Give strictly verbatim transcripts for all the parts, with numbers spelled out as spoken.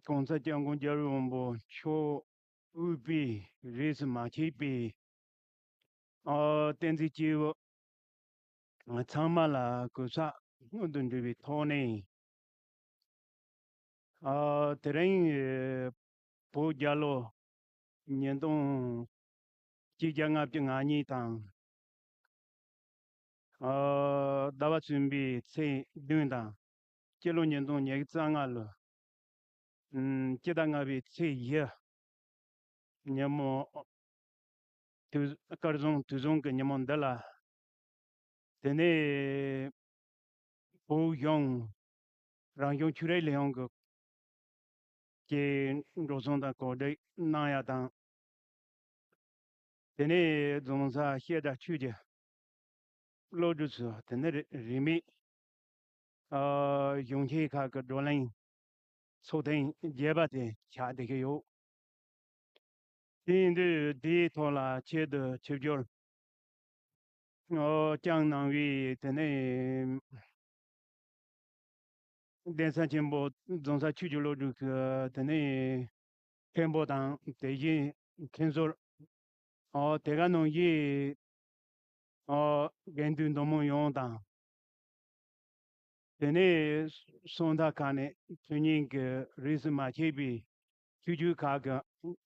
གོང་ས་སྐྱབས་མགོན་རྒྱལ་བའི་དབང་པོ་མཆོག་དབུས་པའི་རིས་སུ་མ་ཆད་པའི་ཨ་བསྟན་འཛིན་སྐྱེས་བུ་ཚང་མ་ལ་གུས་ཕྱག་སྔོན་དུ་འགྲོ་བའི་ཐོག་ནས། ཨ་དེ་རིང་བོད་རྒྱལ་ལོ་ཉིས་སྟོང་གཅིག་བརྒྱ་ལྔ་བཅུ་ང་གཉིས་དང་། ཨ་ཟླ་བ་གསུམ་པའི་ཚེས་བདུན་དང་། སྤྱི་ལོ་ཉིས་སྟོང་ཉི་ཤུ་རྩ་ལྔ་ལོ། ཨམ་སྤྱི་ཟླ་ལྔ་པའི་ཚེས་བཞི་ཉིན་མོ། དུས་སྐལ་བཟང་དུས་བཟང་གི་ཉིན་མོ་འདི་ལ། དེ་ནས་བོད་གཞུང་རང་སྐྱོང་ཆོས་རིག་ལས་ཁུངས་ཀྱི་ཀྱི་འགྲོ་སོང་དང་གོ་སྒྲིག་གནང་ཡ་དང་། དེ་ནས་རྫོང་སར་བཤད་གྲྭ་ཆོས་ཀྱི་སློབ་ཕྲུག་ཚོ་དེ་ནས་རིན་མེད་ཨ་གཞུང་ཆེན་ཁག་གི་བགྲོ་གླེང་ཚོགས་ཐེངས་བརྒྱད་པ་དེ་ཆགས་བསྡད་ཀྱི་ཡོད། དེ་ཡིན་དུས་དེའི་ཐོག་ལ་ཆེད་དུ་ཆིབས་བསྒྱུར་ཨོ་བསྐྱངས་གནང་བའི་དེ་ནས་གདན་ས་ཆེན་པོ་རྫོང་སར་ཆོས་ཀྱི་སློབ་ཕྲུག་གི་དེ་ནས་མཁན་པོ་དང་དེ་བཞིན་མཁན་ཟུར་ཨོ་དེ་ག་ནང་བཞིན་ཨོ་དགེ་འདུན་འདུ་མི་ཡོངས་དང་། དེ་ནས་སོ་ཐར་ཁག་ནས་དོན་གཉེར་གྱི་རིས་སུ་མ་ཆད་པའི་ཆོས་བརྒྱུད་ཁག་གི་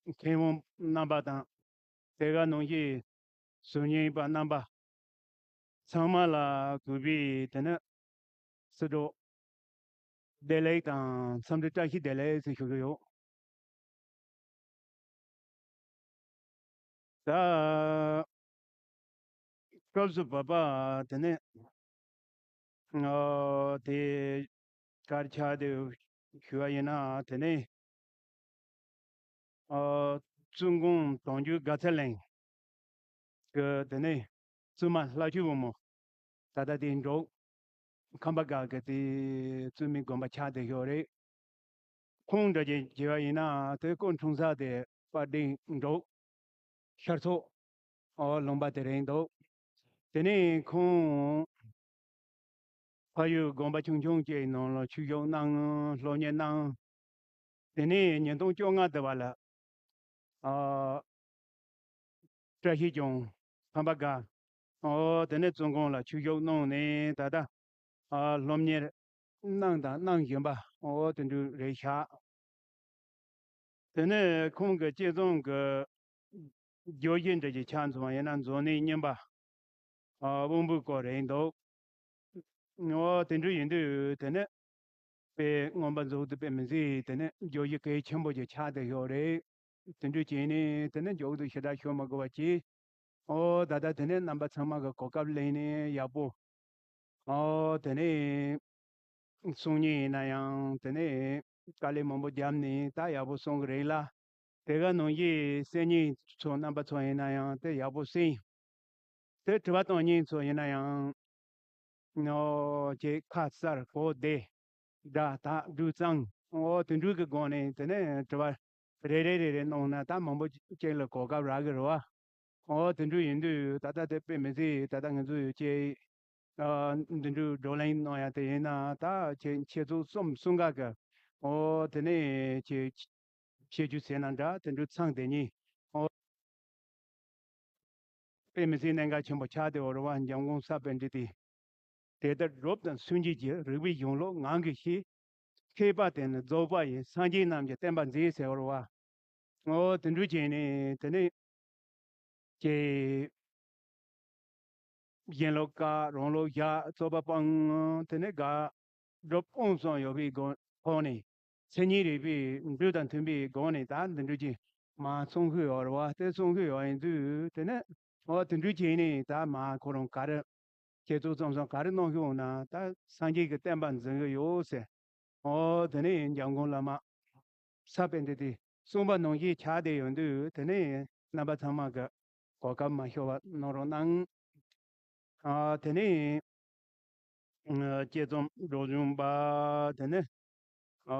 མཁས་དབང་རྣམ་པ་དང་། དེ་ག་ནང་བཞིན་ཟུར་ཉན་པ་རྣམ་པ་ཚང་མ་ལ་གུས་པས་དེ་ནི་སྲིད་གྲོགས་བདེ་ལེགས་དང་འཚམས་འདྲི་བཀྲ་ཤིས་བདེ་ལེགས་ཟེར་ཞུ་གི་ཡོད། ད་སྐབས་སུ་བབ་པ་དེ་ནས་ཨ་དེ་དཀར་ཆག་དེ་ཞུ་བ་ཡིན་ན་དེ་ནས་ཨ་བཙུན་དགོན་དོན་བརྒྱུད་དགའ་ཚལ་གླིང་གི་དེ་ནས་བཙུན་མ་ལྷ་ཆོས་བུ་མོ་ད་ལྟ་དེ་འབྲོག་ཁམས་པ་སྒར་གྱི་དེ་བཙུན་མའི་དགོན་པ་ཆགས་བསྡད་ཡོད་རེད། ཁོང་འདྲ་ཅིག་བྱས་པ་ཡིན་ན་དེ་སྐུ་འཁྲུངས་ས་དེ་དཔལ་ལྡན་འབྲོག་ཤར་ཕྱོགས་ཨོ་ལུང་པ་དེ་རེད་འདུག་དེ་ནས་ཁོང་ཕ་ཡུལ་དགོན་པ་ཆུང་ཆུང་ཅིག་ནང་ལ་ཆོས་ཞུགས་གནང་། སློབ་གཉེར་གནང་། དེ་ནས་ཉིས་སྟོང་བཅོ་ལྔ་དེ་བ་ལ་ཨ་བཀྲ་ཤིས་ལྗོངས་ཁམས་པ་སྒར་ཨོ་དེ་ནས་བཙུན་དགོན་ལ་ཆོས་ཞུགས་གནང་ནས་ད་ལྟ་ཨ་སློབ་གཉེར་གནང་དང་གནང་བཞིན་པ་ཨོ་དེ་འདྲ་རེད་ཤག་དེ་ནས་ཁོང་གི་དཔྱད་རྩོམ་གྱི་བརྗོད་གཞི་འདྲ་ཅིག་ཆ་མཚོན་པ་ཡིན་ན་མཛོད་གནས་རྙིང་པ་ཨ་དབང་པོའི་སྐོར་རེད་འདུག་ཨོ་དེ་འདྲ་ཡིན་དུས་དེ་ནས་དཔེ་མངོན་པ་རྫོགས་སུ་དཔེ་མི་སྲིད་དེ་ནས་བརྗོད་གཞི་གལ་ཆེན་པོ་ཅིག་ཆགས་བསྡད་ཡོད་རེད། དེ་འདྲ་བྱས་ནས་དེ་ནས་མགྱོགས་དུ་ཞེ་དྲག་ཤོད་མ་དགོས་པ་བྱས། ཨོ་ད་ལྟ་དེ་ནས་རྣམ་པ་ཚང་མ་གི་གོ་སྐབས་ལེན་ནས་ཡག་པོ། ཨོ་དེ་ནས་གསུང་མཁན་ཡིན་ན་ཡང་དེ་ནས་དཀའ་ལས་མང་པོ་བརྒྱབ་ནས་ད་ཡག་པོ་གསུང་གི་རེད་ལ། དེ་ག་ནང་བཞིན་གསན་མཁན་ཚོ་རྣམ་པ་ཚོ་ཡིན་ན་ཡང་དེ་ཡག་པོ་གསན། དེ་དྲི་བ་གཏོང་མཁན་ཚོ་ཡིན་ན་ཡང་ཨོ་ཅེ་ཁ་གསལ་གོ་བདེ་སྒྲ་དག་སྒྲོས་གཙང་ཨོ་དེ་འདྲ་གི་སྒོ་ནས་དེ་ནས་དྲི་བ་རེ་རེ་རེ་རེ་གནང་ན་ད་མང་པོ་ཅིག་ལ་གོ་སྐབས་རག་གི་རེད་བ། ཨོ་དེ་འདྲ་ཡིན་དུས་ད་ལྟ་དེ་དཔེ་མི་སྲིད་ད་ལྟ་ང་ཚོ་ཡོད་ཅེས། ཨ་འདི་འདྲའི་བགྲོ་གླེང་གནང་ཡ་དེ་ཡིན་ན་ད་ཁྱེད་ཁྱེད་ཚོ་གསུམ་གསུམ་ག་གི་ཨོ་དེ་ནས་ཁྱེད་བཤད་རྒྱུ་ཟེར་ན་འདྲ་དེ་འདྲའི་ཚང་དེ་ཉིད་ཨོ་དཔེ་མི་སྲིད་གནད་འགག་ཆེན་པོ་ཆགས་ཏེ་འོ་རེད་བ། འཇམ་མགོན་ས་པཎ་གྲི་ཏེ། དེ་ལྟར་རབ་དང་གསལ་བྱེད་ཀྱི། རིགས་པའི་གཞུང་ལུགས་ངང་གིས་ཤེས། མཁས་པ་དེ་ནི་རྫོགས་པ་ཡི། སངས་རྒྱས་རྣམས་ཀྱི་བསྟན་པ་མཛེས་ཟེར་བ་རེད་བ། ཨོ་དེ་འདྲ་བྱས་ནས་དེ་ནས་ཀྱེ། གཞན་ལུགས་བཀག་རང་ལུགས་བཞག་རྩོད་པ་སྤང་། དེ་ནས་དགག་སྒྲུབ་སྤོང་གསུམ་ཡོད་པའི་སྒོ་ཐོག་ནས་མཚན་ཉིད་རིག་པའི་འགྲོས་དང་མཐུན་པའི་སྒོ་ནས་ད་འདི་འདྲ་ཅིག་མ་གསུང་ཤོས་ཡོད་རེད་བ། དེ་གསུང་ཤོས་ཡོད་ཡིན་དུས་དེ་ནས་ཨོ་དེ་འདྲ་བྱས་ནས་ད་མ་ཁོ་རང་ག་རེ་ཁྱེད་ཚོ་རྩོམ་སོང་ག་རེ་གནང་ཤོས་འོང་ན་ད་སངས་རྒྱས་ཀྱི་བསྟན་པ་འཛིན་གི་ཡོད་ཟེར། ཨོ་དེ་ནས་འཇམ་མགོན་བླ་མ་ས་པཎ་གྲི་ཏེ་གསུངས་པ་ནང་བཞིན་ཆགས་བསྡད་ཡོང་དུས་དེ་ནས་རྣམ་པ་ཚང་མ་གི་གོ་སྐབས་མ་ཤོར་བ་གནང་རོགས་གནང་། ཨ་དེ་ནས་ཨ་དཔྱད་རྩོམ་སྒྲོག་སྦྱོང་པ་དེ་ནས་ཨ་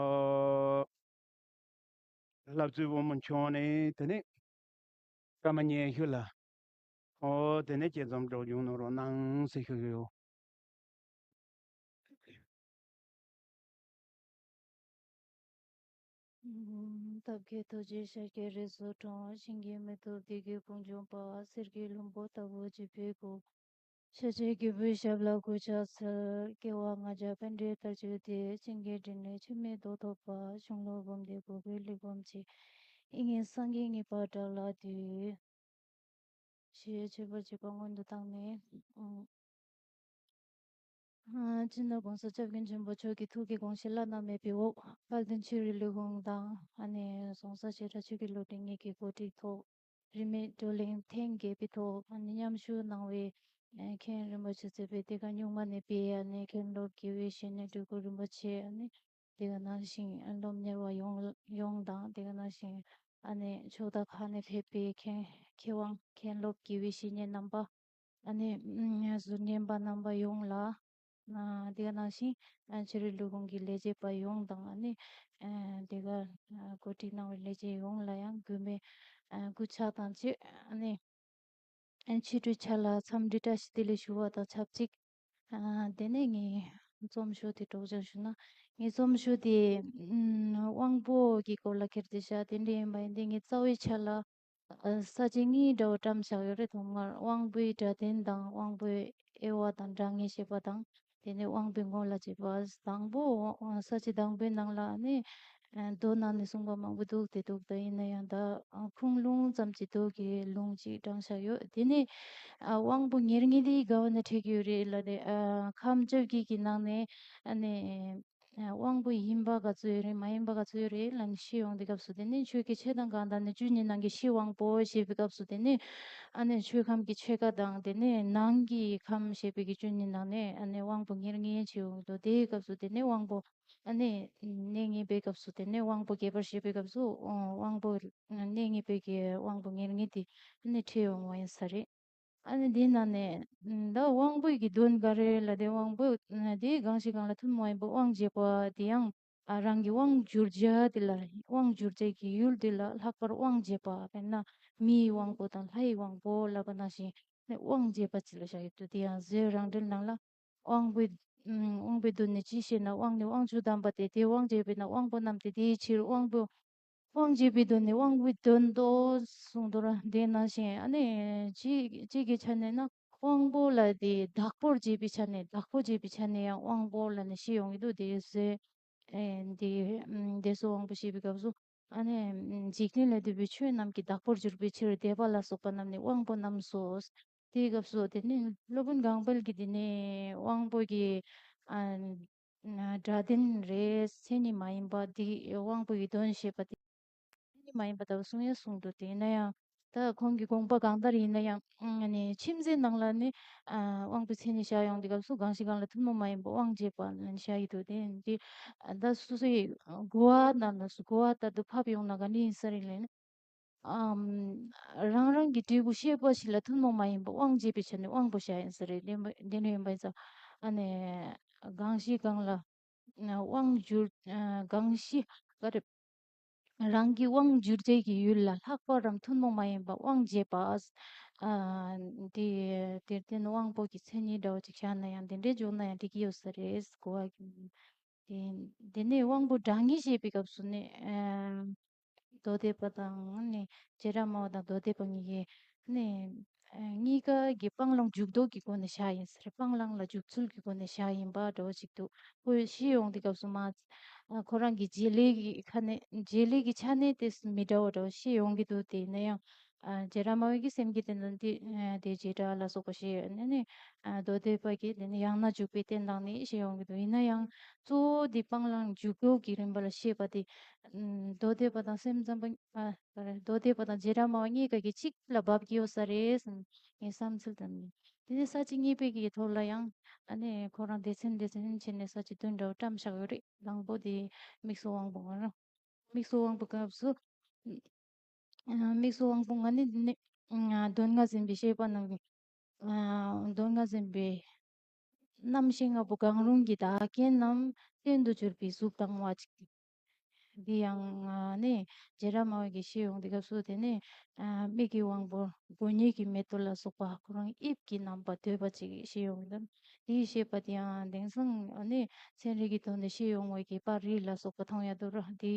ལྷ་བཙུན་བུ་མོ་མཆོག་ནས་དེ་ནས་སྐར་མ་ཉི་ཤུ་ལ་ཨོ་དེ་ནས་དཔྱད་རྩོམ་སྒྲོག་སྦྱོང་གནང་རོགས་གནང་ཟེར་ཞུ་གི་ཡོད། ཐབས་མཁས་ཐུགས་རྗེས་ཤཱཀྱའི་རིགས་སུ་འཁྲུངས། ཤིང་གི་མེ་ཏོག་བདུད་ཀྱི་དཔུང་འཇོམས་པ། གསེར་གྱི་ལྷུན་པོ་ལྟ་བུ་བརྗིད་པའི་སྐུ། ཤཱཀྱའི་རྒྱལ་པོའི་ཞབས་ལ་གུས་ཕྱག་འཚལ། སྐྱེ་བ་ལྔ་བརྒྱ་པད་འདྲའི་ལྟར་བརྗོད་དེ། བྱིན་གྱིས་དྲིལ་ནས་འཆི་མེད་མདོག་ཐོབ་པ། གཞུང་ལུགས་འབུམ་སྡེ་དགུ་པའི་གླེགས་བམ་ཆེ། ཨིན་ངེས་སངས་རྒྱས་ངེས་པར་བདག་ལ་འདུད། ཞེས་མཆོད་པར་བྱེད་པ་སྔོན་དུ་བཏང་ནས། ཨ། སྤྱི་ནོར་༸གོང་ས་༸སྐྱབས་མགོན་ཆེན་པོ་མཆོག་གི་ཐུགས་ཀྱི་དགོངས་བཞེད་བླ་ན་མེད་པའི་འོག་དཔལ་ལྡན་ཆོས་རིག་ལས་ཁུངས་དང་། ཨ་ནི་༸གོང་ས་བཤད་གྲྭ་ཆོས་ཀྱི་སློབ་གྲྭ་གཉིས་ཀྱི་གོ་སྒྲིག་ཐོག་རིས་མེད་བགྲོ་གླེང་ཐེངས་བརྒྱད་པའི་ཐོག་ཨ་ནི་མཉམ་ཞུགས་གནང་བའི། ཨ། མཁན་རིན་པོ་ཆེ་གཙོས་པའི་དེ་ག་རྙིང་མ་ནས་པའི་ཨ་ནི་མཁན་སློབ་དགེ་བའི་བཤེས་གཉེན་སྤྲུལ་སྐུ་རིན་པོ་ཆེ། ཨ་ནི་དེ་ག་ནང་བཞིན་སློབ་གཉེར་བ་ཡོངས་ཡོངས་དང་། དེ་ག་ནང་བཞིན་ཨ་ནི་ཕྱོགས་མཐའ་ཁག་ནས་ཕེབས་པའི་མཁན་མཁས་དབང་མཁན་སློབ་དགེ་བའི་བཤེས་གཉེན་རྣམ་པ། ཨ་ནི་ཨ་ཟུར་ཉན་པ་རྣམ་པ་ཡོངས་ལ། ཨ། དེ་ག་ནང་བཞིན་ཨ་ཆོས་རིག་ལས་ཁུངས་ཀྱི་ལས་བྱེད་པ་ཡོངས་དང་། ཨ་ནི་ཨ་དེ་ག་ཨ་གོ་སྒྲིག་གནང་བའི་ལས་བྱེད་ཡོངས་ལ་ཡང་གུས་མོས་ཨ་གུས་ཕྱག་དང་བཅས། ཨ་ནི་ཨ་ཆོས་སྒྲུབ་ཆ་ལ་འཚམས་འདྲི་བཀྲ་ཤིས་བདེ་ལེགས་ཞུ་བ་དང་ཆབས་ཅིག་ཨ། དེ་ནས་ངས་རྩོམ་ཤོག་དེ་སྒྲོག་སྦྱང་ཞུ་ན། ངའི་རྩོམ་ཤོག་དེ་ཨ་དབང་པོ་གི་སྐོར་ལ་ཁྱེར་ཏེ་བཞག་དེ་འདྲ་ཡིན་པ་ཡིན་དུས། ངའི་རྩ་བའི་ཆ་ལ་ཨ་ས་བཅད་གཉིས་འདྲ་བོ་བཀྲམ་བཞག་ཡོད་རེད། ཐོག་མར་དབང་པོའི་སྒྲ་དོན་དང་། དབང་པོའི་དབྱེ་བ་དང་སྒྲ་ངེས་བྱེད་པ་དང་། དེ་ནས་དབང་པོའི་ངོ་ལ་བྱེད་པ། དང་པོ་ས་བཅད་དང་པོའི་ནང་ལ་ནི་ཨ་མདོ་ནང་ནས་གསུངས་པ་མང་པོ་འདུག་དེ་འདུག་ད་ཡིན་ན་ཡང་ད་ཨ་ཁུངས་ལུང་ཙམ་ཅིག་མདོ་གི་ལུང་ཅིག་དྲངས་བཞག་ཡོད། དེ་ནས་ཨ་དབང་པོ་ཉེར་ལྔ་དེ་ག་བ་ནས་འཕྲད་ཀྱི་ཡོད་རེད་ལབ་དུས། ཨ་ཁམས་བཅོ་བརྒྱད་ཀྱི་ནང་ནས་ཨ་ནི་ཨ་དབང་པོ་ཡིན་པ་ག་ཚོད་ཡོད་རེད། མ་ཡིན་པ་ག་ཚོད་ཡོད་རེད་ལབ་ནས་བཤད་ཡོང་དུས་སྐབས་སུ། དེ་ནས་ཆོས་སྐད་ཕྱེད་དང་གང་དག་ནི། བཅུ་གཉིས་ནང་གི་ཕྱི་དབང་པོ་ཞེས་པའི་སྐབས་སུ། དེ་ནས་ཨ་ནི་ཆོས་ཁམས་ཀྱི་ཕྱེད་ཀ་དང་། དེ་ནས་ནང་གི་ཁམས་ཞེས་པའི་གི་བཅུ་གཉིས་ནང་ནས་ཨ་ནི་དབང་པོ་ཉེར་ལྔ་ཅིག་ཡོང་གི་འདུག་དེའི་སྐབས་སུ་དེ་ནས་དབང་པོ་ཨ་ནི་གནས་ངེས་པའི་སྐབས་སུ། དེ་ནས་དབང་པོ་རྒྱས་པར་བཤད་པའི་སྐབས་སུ་དབང་པོ་གནས་ངེས་པའི་གི་དབང་པོ་ཉེར་ལྔ་དེ་ཨ་ནི་འཕྲད་ཡོང་བ་ཡིན་ས་རེད། ཨ་ནི་འདི་ནང་ནས་ད་དབང་པོ་གི་དོན་ག་རེ་ལབ་དུས། དབང་པོ་དེ་གང་ཞིག་གང་ལ་ཐུན་མོང་མ་ཡིན་པ་དབང་བྱེད་པ་དེ་ཡང་། ཨ་རང་གི་དབང་བསྒྱུར་བྱ་དེ་ལ། དབང་བསྒྱུར་བྱ་གི་ཡུལ་དེ་ལ་ལྷག་པར་དབང་བྱེད་པ། དཔེར་ན་མིའི་དབང་པོ་དང་ལྷའི་དབང་པོ་ལབ་པ་ནང་བཞིན་དབང་བྱེད་པ་ཅིག་ལ་བཞག་ཡོད་དུས། དེ་ཡང་བཟོད་རང་འགྲེལ་ནང་ལ། དབང་པོའི་ཨ་དབང་པོའི་དོན་ནི་ཅི་ཞེ་ན། དབང་ནི་དབང་ཕྱུག་དམ་པ་སྟེ། དེས་དབང་བྱས་པས་ན་དབང་པོ་རྣམས་ཏེ། དེའི་ཕྱིར་དབང་པོ། དབང་བྱེད་པའི་དོན་ནི་དབང་པོའི་དོན་ཏོ་གསུངས་དོ། ར་དེ་ནང་བཞིན་ཨ་ནི་གཅིག་གཅིག་གི་ཆ་ནས་ན་དབང་པོ་ལ་དེ་བདག་པོར་བྱེད་པའི་ཆ་ནས། བདག་པོ་བྱེད་པའི་ཆ་ནས་ཡང་དབང་པོ་ལབ་ནས་བཤད་ཡོང་གི་འདུག་དེ་བཟོད་ཨེ་དེ་ཨམ་དེ་ཚོ་དབང་པོ་བཤད་པའི་སྐབས་སུ། ཨ་ནི་ཨམ་འཇིག་རྟེན་ལ་འདུས་པའི་ཆོས་རྣམས་ཀྱི་བདག་པོར་གྱུར་པའི་ཕྱིར། དད་པ་ལ་སོགས་པ་རྣམས་ནི་དབང་པོ་རྣམས་སོ། དེའི་སྐབས་སུ་དེ་ནི་སློབ་དཔོན་གང་པལ་གྱིས་དེ་ནི་དབང་པོ་གི་ཨ་སྒྲ་དོན་རེད། མཚན་ཉིད་མ་ཡིན་པ་འདི། དབང་པོ་ཡི་དོན་ཞེས་པ་དེ་མཚན་ཉིད་མ་ཡིན་པ་ལྟ་བུ་གསུང་ཡང་གསུངས་འདུག་དེ་ཡིན་ན་ཡང་ད་ཁོང་གི་དགོངས་པ་གང་ལྟར་ཡིན་ན་ཡང་། ཨ་ནི་མཆིམས་བརྩེགས་ནང་ལ་ནི་ཨ་དབང་པོའི་མཚན་ཉིད་བཞག་ཡོང་དུས་སྐབས་སུ། གང་ཞིག་གང་ལ་ཐུན་མོང་མ་ཡིན་པ་དབང་བྱེད་པ་ལབ་ནས་བཞག་ཡོད་འདུག་དེ་འདི་ད་སོ་སོའི་གོ་བ་ནང་ལ་སོ། གོ་བ་ལྟར་དུ་ཕབ་ཡོང་ན་ག་འདྲ་ཡིན་ས་རེད་ལབ་ན། ཨམ། རང་རང་གི་འབྲས་བུ་ཤེས་པ་ཞིག་ལ་ཐུན་མོང་མ་ཡིན་པ་དབང་བྱེད་པའི་ཆ་ནས་དབང་པོ་བཞག་ཡིན་ས་རེད། དེ་འདྲ་ཡིན་པ་ཡིན་ཙང་། ཨ་ནི་གང་ཞིག་གང་ལ་དབང་བསྒྱུར། གང་ཞིག་ག་རེ། རང་གི་དབང་བསྒྱུར་བྱེད་ཀྱི་ཡུལ་ལ་ལྷག་པར་རམ་ཐུན་མོང་མ་ཡིན་པ་དབང་བྱེད་པ། ཨ། དེ་དེར་བརྟེན་དབང་པོ་གི་མཚན་ཉིད་འདྲ་བོ་ཅིག་བཞག་ན་ཡང་། དེ་འདྲའི་འཇོག་ན་ཡང་འགྲིག་གི་ཡོད་ས་རེད། གོ་བ་གི། དེ་དེ་ནས་དབང་པོ་སྒྲ་ངེས་བཤད་པའི་སྐབས་སུ་ནི། ཨ། མདོ་སྡེ་པ་དང་ནི་བྱེ་བྲག་སྨྲ་བ་དང་མདོ་སྡེ་པ་གཉིས་ཀྱིས་ནི་ཨ་གཉིས་ཀ་གི་སྤང་བླང་འཇུག་ལྡོག་གི་སྒོ་ནས་བཞག་ཡིན་ཟེར། སྤང་བླང་ལ་འཇུག་ཚུལ་གྱི་སྒོ་ནས་བཞག་ཡིན་པ་འདྲ་བོ་ཅིག་འདུག་ཁོས་བཤད་ཡོང་དུས་སྐབས་སུ་མ། ཨ་ཁོ་རང་གི་བྱེད་ལས་ཀྱི་ཁ་ནས། བྱེད་ལས་ཀྱི་ཆ་ནས་དེ་མི་འདྲ་བ་འདྲ་བོ་བཤད་ཡོང་གི་འདུག་དེ་ཡིན་ན་ཡང་། ཨ་བྱེ་བྲག་སྨྲ་བ་གི་སེམས་ཀྱི་རྟེན་དང་དེ་དེ་བྱེ་བྲག་ལ་སོགས་པ་བཤད་ཡོད་ནས་ནི། ཨ་མདོ་སྡེ་པ་གིས་དེ་ནི་ཡང་ན་འཇུག་པའི་རྟེན་དང་ནི་བཤད་ཡོང་གི་འདུག་ཡིན་ན་ཡང་གཙོ་བོ་དེ་སྤང་བླང་འཇུག་ལྡོག་གི་རིམ་པ་ལ་བཤད་པ་དེ། ཨ་མདོ་སྡེ་པ་དང་སེམས་ཙམ་པ། ཨ་མདོ་སྡེ་པ་དང་བྱེ་བྲག་སྨྲ་བ་གཉིས་ཀ་གིས་གཅིག་ལ་འབབ་ཀྱི་ཡོད་ས་རེད། ངའི་བསམ་ཚུལ་དང་ནི། དེ་ནས་ས་བཅད་གཉིས་པའི་གི་ཐོག་ལ་ཡང་ཨ་ནི་ཁོ་རང་སྡེ་ཚན་སྡེ་ཚན་བྱས་ནས་ས་བཅད་བདུན་འདྲ་བོ་བཀྲམ་བཞག་ཡོད་རེད། དང་པོ་དེ་དམིགས་སུ་དབང་པོ་ང་རང་། དམིགས་སུ་དབང་པོ་སྐབས་སུ། ཨ་དམིགས་སུ་དབང་པོ་ལྔ་ནི་ནི། ཨ་དོན་ལྔ་ཟིན་པའི་བཤད་པ་རྣམས། ཨ་དོན་ལྔ་ཟིན་པའི་རྣམ་ཤེས་ལྔ་པོ་གང་རུང་གི་བདག་རྐྱེན་རྣམས་རྟེན་དུ་གྱུར་པའི་གཟུགས་དང་བ་ཅིག་འདི་ཡང་ནི་བྱེ་བྲག་སྨྲ་བ་གིས་བཤད་ཡོང་དུས་སྐབས་སུ། དེ་ནི་ཨ་མིག་གི་དབང་པོ་མགོ་བརྙན་གྱི་མེ་ཏོག་ལ་སོགས་པ་ཁོ་རང་དབྱིབས་ཀྱི་རྣམ་པ་འདོད་པ་ཅིག་བཤད་ཡོང་གི་འདུག་དེའི་བཤད་པ་དེ་ཡང་དེང་སང་ཨ་ནི་ཚན་རིག་གི་ཐོག་ནས་བཤད་ཡོང་བའི་གི་པར་རིས་ལ་སོགས་པ་མཐོང་ཡ་འདུག་ར། དེ་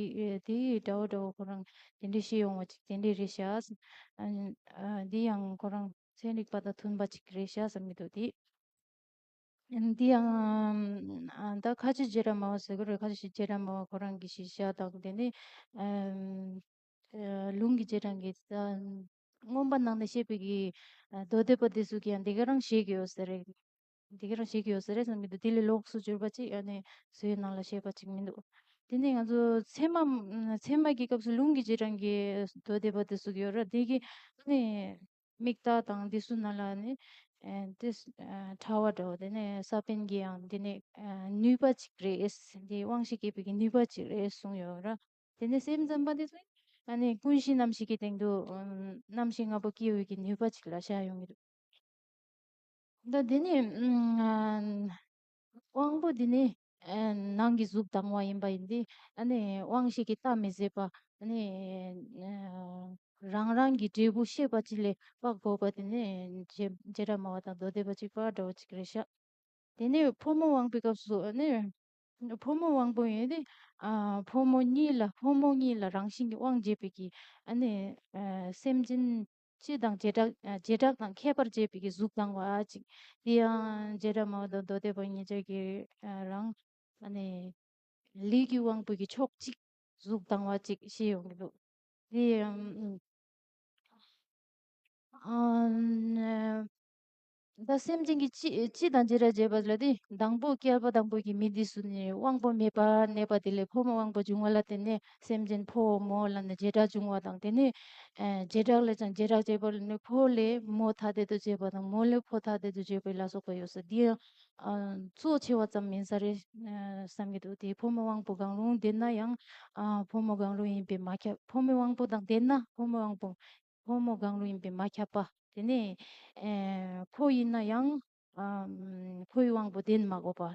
དེ་འདྲ་བོ་འདྲ་བོ་ཁོ་རང་དེ་འདྲས་བཤད་ཡོང་བ་ཅིག་དེ་འདྲས་རེད་ཤག་ཨ་ཨ་འདི་ཡང་ཁོ་རང་ཚན་རིག་པ་དང་མཐུན་པ་ཅིག་རེད་ཤག་བསམ་གྱི་འདུག་དེ། འདི་ཡང་ཨ་ད་ཁ་ཆེ་རྗེ་ར་མ་བ་ཟེར་གི་རེད། ཁ་ཆེ་རྗེ་ར་མ་བ་ཁོ་རང་གི་གཞི་བཞག་དང་དེ་ནས་ཨ་ལུང་གི་རྗེས་འབྲང་གི་ད་མངོན་པ་ནང་ནས་བཤད་པའི་གི་ཨ་མདོ་སྡེ་པ་དེ་ཚོ་གི་ཡང་འདི་ག་རང་བཞེད་ཀྱི་ཡོད་ས་རེད། འདི་ག་རང་བཤད་ཀྱི་ཡོད་ས་རེད་བསམ་གྱི་འདུག་དེ་ལས་ལོགས་སུ་གྱུར་པ་ཅིག་ཨ་ནི་བཟོའི་ནང་ལ་བཤད་པ་ཅིག་མི་འདུག་དེ་ནས་ང་ཚོ་ཚད་མ་ཚད་མ་གི་སྐབས་སུ་ལུང་གི་རྗེས་འབྲང་གི་མདོ་སྡེ་པ་དེ་ཚོ་གི་ཡོད་ར། དེ་གི་ཨ་ནི་དམིགས་བརྟག་དང་འདི་ཚོ་ནང་ལ་ནི་ཨ་དེ་ཨ་ཕྲ་བ་འདྲ་བོ་དེ་ནས་ས་པཎ་གྱི་ཡང་འདི་ནི་ཨ་ནུས་པ་ཅིག་རེད། འདི་དབང་ཤེས་སྐྱེད་པའི་གི་ནུས་པ་ཅིག་རེད་གསུངས་ཡོད་ར། དེ་ནས་སེམས་ཙམ་པ་དེ་ཚོས་ཨ་ནི་ཀུན་གཞི་རྣམ་ཤེས་ཀྱི་སྟེང་དུ་ཨམ་རྣམ་ཤེས་ལྔ་པོ་སྐྱེ་བའི་གི་ནུས་པ་ཅིག་ལ་བཞག་ཡོང་གི་འདུག་ད་དེ་ནས་ཨམ་དབང་པོ་འདི་ནི་ཨ་ནང་གི་གཟུགས་དང་བ་ཡིན་པ་ཡིན་ཏེ། ཨ་ནི་དབང་ཤེས་ཀྱིས་བལྟ་མི་བཟོད་པ། ཨ་ནི་ཨ་རང་རང་གི་འབྲས་བུ་ཤེས་པ་ཅིག་ལས་དཔག་དགོས་པ་དེ་ནི་རྗེ་རྗེ་ར་མ་བ་དང་མདོ་སྡེ་པ་གཅིག་པ་འདྲ་བོ་ཅིག་རེད་ཤག་དེ་ནས་ཕོ་མོ་དབང་པོའི་སྐབས་སུ་ཨ་ནི་ཕོ་མོ་དབང་པོ་ཡིན་ཏེ། ཨ་ཕོ་མོ་གཉིས་ལ་ཕོ་མོ་གཉིས་ལ་རང་བཞིན་གྱིས་དབང་བྱེད་པའི་གི་ཨ་ནི་ཨ་སེམས་ཅན་སྤྱི་དང་བྱེ་བྲག་ཨ་བྱེ་བྲག་དང་ཁྱད་པར་བྱེད་པའི་གི་གཟུགས་དང་བ་ཅིག་དེ་ཡང་རྗེ་ར་མ་བ་དང་མདོ་སྡེ་པ་གཉིས་ཆ་གི་ཨ་རང་ཨ་ནི་ལུས་ཀྱི་དབང་པོ་གི་ཕྱོགས་གཅིག་གཟུགས་དང་བ་ཅིག་ཤེས་ཡོང་གི་འདུག་དེ་ཡང་ཨ་ནི་ད་སེམས་ཅན་གྱི་སྤྱི་སྤྱི་དང་བྱེ་བྲག་བྱས་པ་ལ་དེ་དང་པོ་བསྐལ་པ་དང་པོ་གི་མི་འདི་ཚོ་ནི་དབང་པོ་མེད་པར་གནས་པ་དེ་ལས་ཕོ་མོ་དབང་པོ་བྱུང་བ་ལ་བརྟེན་ནས་སེམས་ཅན་ཕོ་མོ་ལ་ནི་བྱེ་བྲག་བྱུང་བ་དང་། དེ་ནས་ཨ་བྱེ་བྲག་ལས་ཀྱང་བྱེ་བྲག་བྱས་པ་ལ་ནི་ཕོ་ལས་མོ་ཐ་དད་དུ་བྱས་པ་དང་། མོ་ལས་ཕོ་ཐ་དད་དུ་བྱས་པ་ལ་སོགས་པ་ཡོད་ས་འདི་ཡང་ཨ་གཙོ་ཆེ་བ་ཙམ་ཡིན་ས་རེད་ཨ་བསམ་གྱི་འདུག་དེ་ཕོ་མོ་དབང་པོ་གང་རུང་ལྡན་ན་ཡང་ཨ་ཕོ་མོ་གང་རུང་ཡིན་པས་མ་ཁྱབ། ཕོ་མོའི་དབང་པོ་དང་ལྡན་ན་ཕོ་མོའི་དབང་པོ་ཕོ་མོ་གང་རུང་ཡིན་པས་མ་ཁྱབ་པ། དེ་ནས་ཨེ་ཕོ་ཡིན་ན་ཡང་ཨམ་ཕོའི་དབང་པོ་ལྡན་མ་དགོས་པ།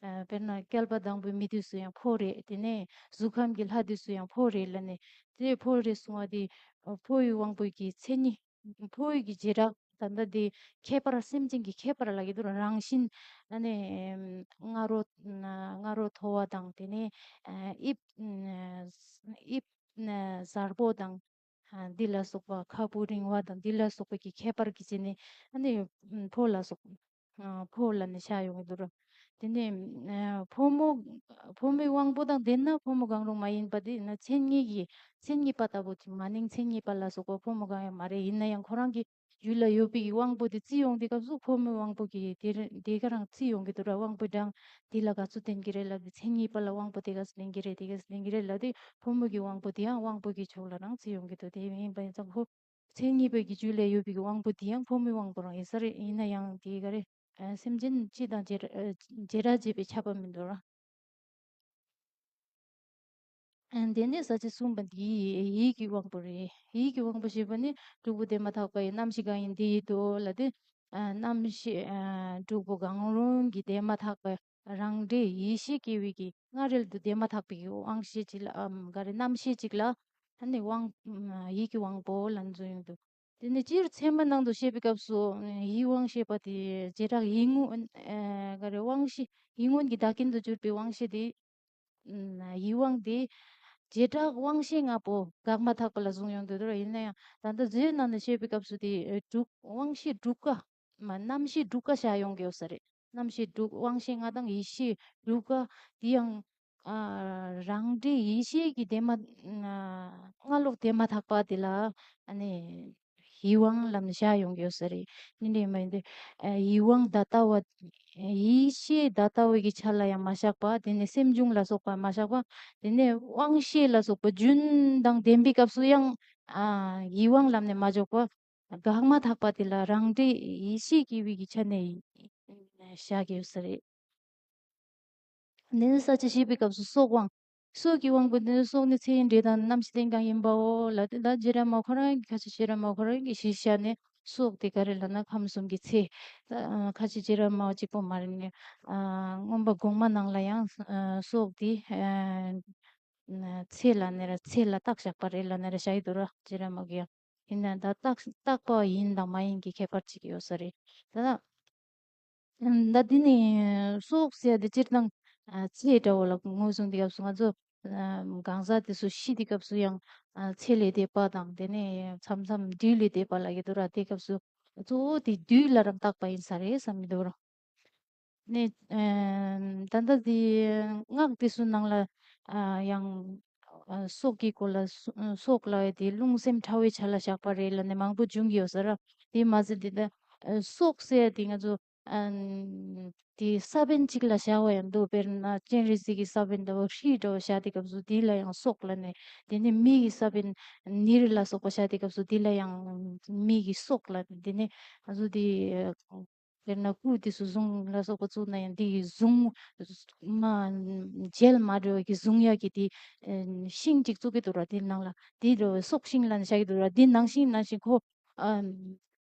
ཨེ་དཔེར་ན་བསྐལ་པ་དང་པོའི་མི་དུས་སུ་ཡང་ཕོ་རེད། དེ་ནས་གཟུགས་ཁམས་ཀྱི་ལྷ་དུས་སུ་ཡང་ཕོ་རེད་ལབ་ནས། དེ་ཕོ་རེད་གསུང་བ་དེ་ཕོའི་དབང་པོ་གི་མཚན་ཉིད། ཕོ་ཡི་གི་བྱེ་བྲག་ད་ལྟ་དེ་ཁྱད་པར་སེམས་ཅན་གྱི་ཁྱད་པར་ལབ་ཀྱི་འདུག་རང་བཞིན་ཨ་ནི་ང་རོ་ང་རོ་མཐོ་བ་དང་། དེ་ནས་ཨ་དབྱིབས་ཨ་དབྱིབས་ཨ་གཟར་པོ་དང་། ཨ་འདི་ལ་སོགས་པ་ཁ་སྤུ་རིང་བ་དང་འདི་ལ་སོགས་པ་གི་ཁྱད་པར་གྱིས་བྱས་ནས་ཨ་ནི་ཕོ་ལ་སོགས་ཨ་ཕོ་ལབ་ནས་བཞག་ཡོང་གི་འདུག་ར། དེ་ནས་ཨ་ཕོ་མོ་ཕོ་མོའི་དབང་པོ་དང་ལྡན་ན་ཕོ་མོ་གང་རུང་མ་ཡིན་པ་དེ་ན་མཚན་ཉིད་ཀྱི་མཚན་ཉིད་པ་ལྟ་བུ་ཅིག་མ་ནིང་མཚན་ཉིད་པ་ལ་སོགས་པ་ཕོ་མོ་གང་ཡང་མ་རེད། ཡིན་ན་ཡང་ཁོ་རང་གི་རྒྱུད་ལ་ཡོད་པའི་དབང་པོ་དེ་བརྩི་ཡོང་དུས་སྐབས་སུ་ཕོ་མོའི་དབང་པོ་གི་དེ་རེད་དེ་ག་རང་བརྩི་ཡོང་གི་འདུག་ར། དབང་པོའི་གྲངས་དེ་ལ་ག་ཚོད་ལྡན་གྱི་རེད་ལབ་དུས་མཚན་ཉིད་པ་ལ་དབང་པོ་དེ་ག་ཚོད་ལྡན་གྱི་རེད། དེ་ག་ཚོད་ལྡན་གྱི་རེད་ལབ་དུས་ཕོ་མོ་གི་དབང་པོ་དེ་ཡང་དབང་པོ་གི་ཕྱོགས་ལ་རང་བརྩི་ཡོང་གི་འདུག་དེ་ཡིན་པ་ཡིན་ཙང་ཁོ་མཚན་ཉིད་པའི་གི་རྒྱུད་ལ་ཡོད་པའི་གི་དབང་པོ་དེ་ཡང་ཕོ་མོའི་དབང་པོ་རང་ཡིན་ས་རེད། ཡིན་ན་ཡང་དེ་ག་རེ་ཨ་སེམས་ཅན་སྤྱི་དང་བྱེ་བྲ་ཨ་བྱེ་བྲག་བྱས་པས་ཁྱབ་པ་མི་འདུག་ར། ཨ་དེ་ནས་ས་བཅད་གསུམ་པ་འདི་ཡིད་ཀྱི་དབང་པོ་རེད། ཡིད་ཀྱི་དབང་པོ་ཞེས་པ་ནི་དྲུག་པོ་དེ་མ་ཐག་པ་ཡི་རྣམ་ཤེས་གང་ཡིན་དེ་ཡིད་དོ་ལབ་དེ། ཨ་རྣམ་ཤེས་ཨ་དྲུག་པོ་གང་རུང་གི་དེ་མ་ཐག་པ་རང་འབྲས་ཡིད་ཤེས་སྐྱེ་བའི་གི་སྔ་རོལ་དུ་དེ་མ་ཐག་པའི་གི་དབང་ཤེས་གཅིག་ལ་ཨམ་ག་རེ་རྣམ་ཤེས་གཅིག་ལ་ཨ་ནི་དབང་ཡིད་ཀྱི་དབང་པོ་ལབ་ནས་ཡོང་འདུག་དེ་ནས་སྤྱིར་ཚད་མ་ནང་དུ་བཤད་པའི་སྐབས་སུ་ཡིད་དབང་ཞེས་པ་དེ་བྱེ་བྲག་ཡིད་མངོན་ཨ་ག་རེ་དབང་ཤེས་ཡིད་མངོན་གྱི་བདག་རྐྱེན་དུ་གྱུར་པའི་དབང་ཤེས་དེ། ཡིད་དབང་དེ་བྱེ་བྲག་དབང་ཤེས་ལྔ་པོ་འགག་མ་ཐག་པ་ལ་བཟུང་ཡོང་དུས་དེར། ཡིན་ན་ཡང་ད་ལྟ་མཛོད་ནང་ནས་བཤད་པའི་སྐབས་སུ་དེ་དྲུག་དབང་ཤེས་དྲུག་ཀ་མ་རྣམ་ཤེས་དྲུག་ཀ་བཞག་ཡོང་གི་ཡོད་ས་རེད། རྣམ་ཤེས་དྲུག་དབང་ཤེས་ལྔ་དང་ཡིད་ཤེས་དྲུག་ཀ་དེ་ཡང་ཨ་རང་འབྲས་ཡིད་ཤེས་ཀྱི་དེ་མ་ཨ་སྔ་ལོགས་དེ་མ་ཐག་པ་དེ་ལ་ཨ་ནི། ཡིད་དབང་ལབ་ནས་བཞག་ཡོང་གི་ཡོད་ས་རེད། ནི་འདྲ་མ་ཡིན་ཏེ། ཨ་ཡིད་དབང་ད་ལྟ་བ། ཡིད་ཤེས་ད་ལྟ་བའི་གི་ཆ་ལ་ཡང་མ་བཞག་པ། དེ་ནས་སེམས་བྱུང་ལ་སོགས་པ་མ་བཞག་པ། དེ་ནས་དབང་ཤེས་ལ་སོགས་པ་རྒྱུན་དང་ལྡན་པའི་སྐབས་སུ་ཡང་ཨ་ཡིད་དབང་ལབ་ནས་མ་འཇོག་པ། འགག་མ་ཐག་པ་དེ་ལ་རང་འབྲས་ཡིད་ཤེས་སྐྱེ་བའི་གི་ཆ་ནས་བཞག་གི་ཡོད་ས་རེད། འདི་ནི་ས་བཅད་བཤད་པའི་སྐབས་སུ་སྲོག་དབང་། སྲོག་གི་དབང་པོ་འདི་ནི་སྲོག་ནི་ཚེ་ཡི་འབྲས་དང་རྣམ་ཤེས་ལྡན་གང་ཡིན་པའོ་ལབ་དེ། ད་རྗེ་ར་མ་ཁོ་རང་གི་ཁ་ཆེ་རྗེ་ར་མ་ཁོ་རང་གི་གཞི་བཞག་ནས་སྲོག་དེ་ག་རེ་ལབ་ན་ཁམས་གསུམ་གྱི་ཚེ། ད་ཁ་ཆེ་རྗེ་ར་མ་གཅིག་པོ་མ་རེད་ནས། མངོན་པ་གོང་མ་ནང་ལ་ཡང་སྲོག་དེ་ཚེ་ལབ་ནས་ར་ཚེ་ལ་བཏགས་བཞག་པ་རེད་ལབ་ནས་ར་བཞག་ཡོད་འདུག་ར། རྗེ་ར་མ་གི་ཡང་ཡིན་ན་ད་བཏགས་བཏགས་པ་ཡིན་དང་མ་ཡིན་གྱི་ཁྱད་པར་ཅིག་ཡོད་ས་རེད། ད་ད། ད་འདི་ནི་སྲོག་ཟེར་ཡ་དེ་སྤྱིར་བཏང་ཨ་ཚེ་འདྲ་བོ་ལ་ངོས་བཟུང་དུས་སྐབས་སུ་ང་ཚོ་ཨ་གང་ཟག་དེ་ཚོ་ཤི་དུས་སྐབས་སུ་ཡང་ཨ་ཚེ་ལས་འདས་པ་དང་དེ་ནས་མཚམས་མཚམས་བདུད་ལས་འདས་པ་ལབ་ཀྱི་འདུག་ར། དེ་སྐབས་སུ་གཙོ་བོ་དེ་བདུད་ལ་རང་བཏགས་པ་ཡིན་ས་རེད་བསམ་གྱི་འདུག་ར། ནས་ཨ་ད་ལྟ་དེ་སྔགས་དེ་ཚོའི་ནང་ལ་ཨ་ཡང་ཨ་སྲོག་གི་སྐོར་ལ་སྲོ་སྲོག་ལབ་ཡ་དེ་རླུང་སེམས་ཕྲ་བའི་ཆ་ལ་བཞག་པ་རེད་ལབ་ནས་མང་པོ་འབྱུང་གི་ཡོད་ས་ར། དེ་མ་ཟད་དེ་ད་ཨ་སྲོག་ཟེར་ཡ་དེ་ང་ཚོ་ཨ་དེ་ས་བོན་གཅིག་ལ་བཞག་པ་ཡང་འདུག་དཔེར་ན་སྤྱན་རས་གཟིགས་ཀྱི་ས་བོན་འདྲ་བོ་ཧྲཱིཿ་འདྲ་བོ་བཞག་དུས་སྐབས་སུ་དེ་ལ་ཡང་སྲོག་ལབ་ནས། དེ་ནས་མི་ཡི་ས་བོན་ནིར་ལ་སོགས་པ་བཞག་དུས་སྐབས་སུ་དེ་ལ་ཡང་མི་ཡི་སྲོག་ལབ་ནས། དེ་ནས་ང་ཚོ་དེ་དཔེར་ན་སྐུ་དེ་ཚོ་གཟུངས་ལ་སོགས་པ་བཙུགས་ན་ཡང་འདི་ཡི་གཟུངས་མ་མཇལ་མ་འགྲོ་བའི་གི་གཟུངས་ཡག་གི་དེ་ཨ་ཤིང་གཅིག་བཙུགས་ཀྱི་འདུག་ར། དེ་ནང་ལ་དེ་འདྲ་བའི་སྲོག་ཤིང་ལབ་ནས་བཞག་གི་འདུག་ར། དེ་ནང་བཞིན་ནང་བཞིན་ཁོ་ཨ་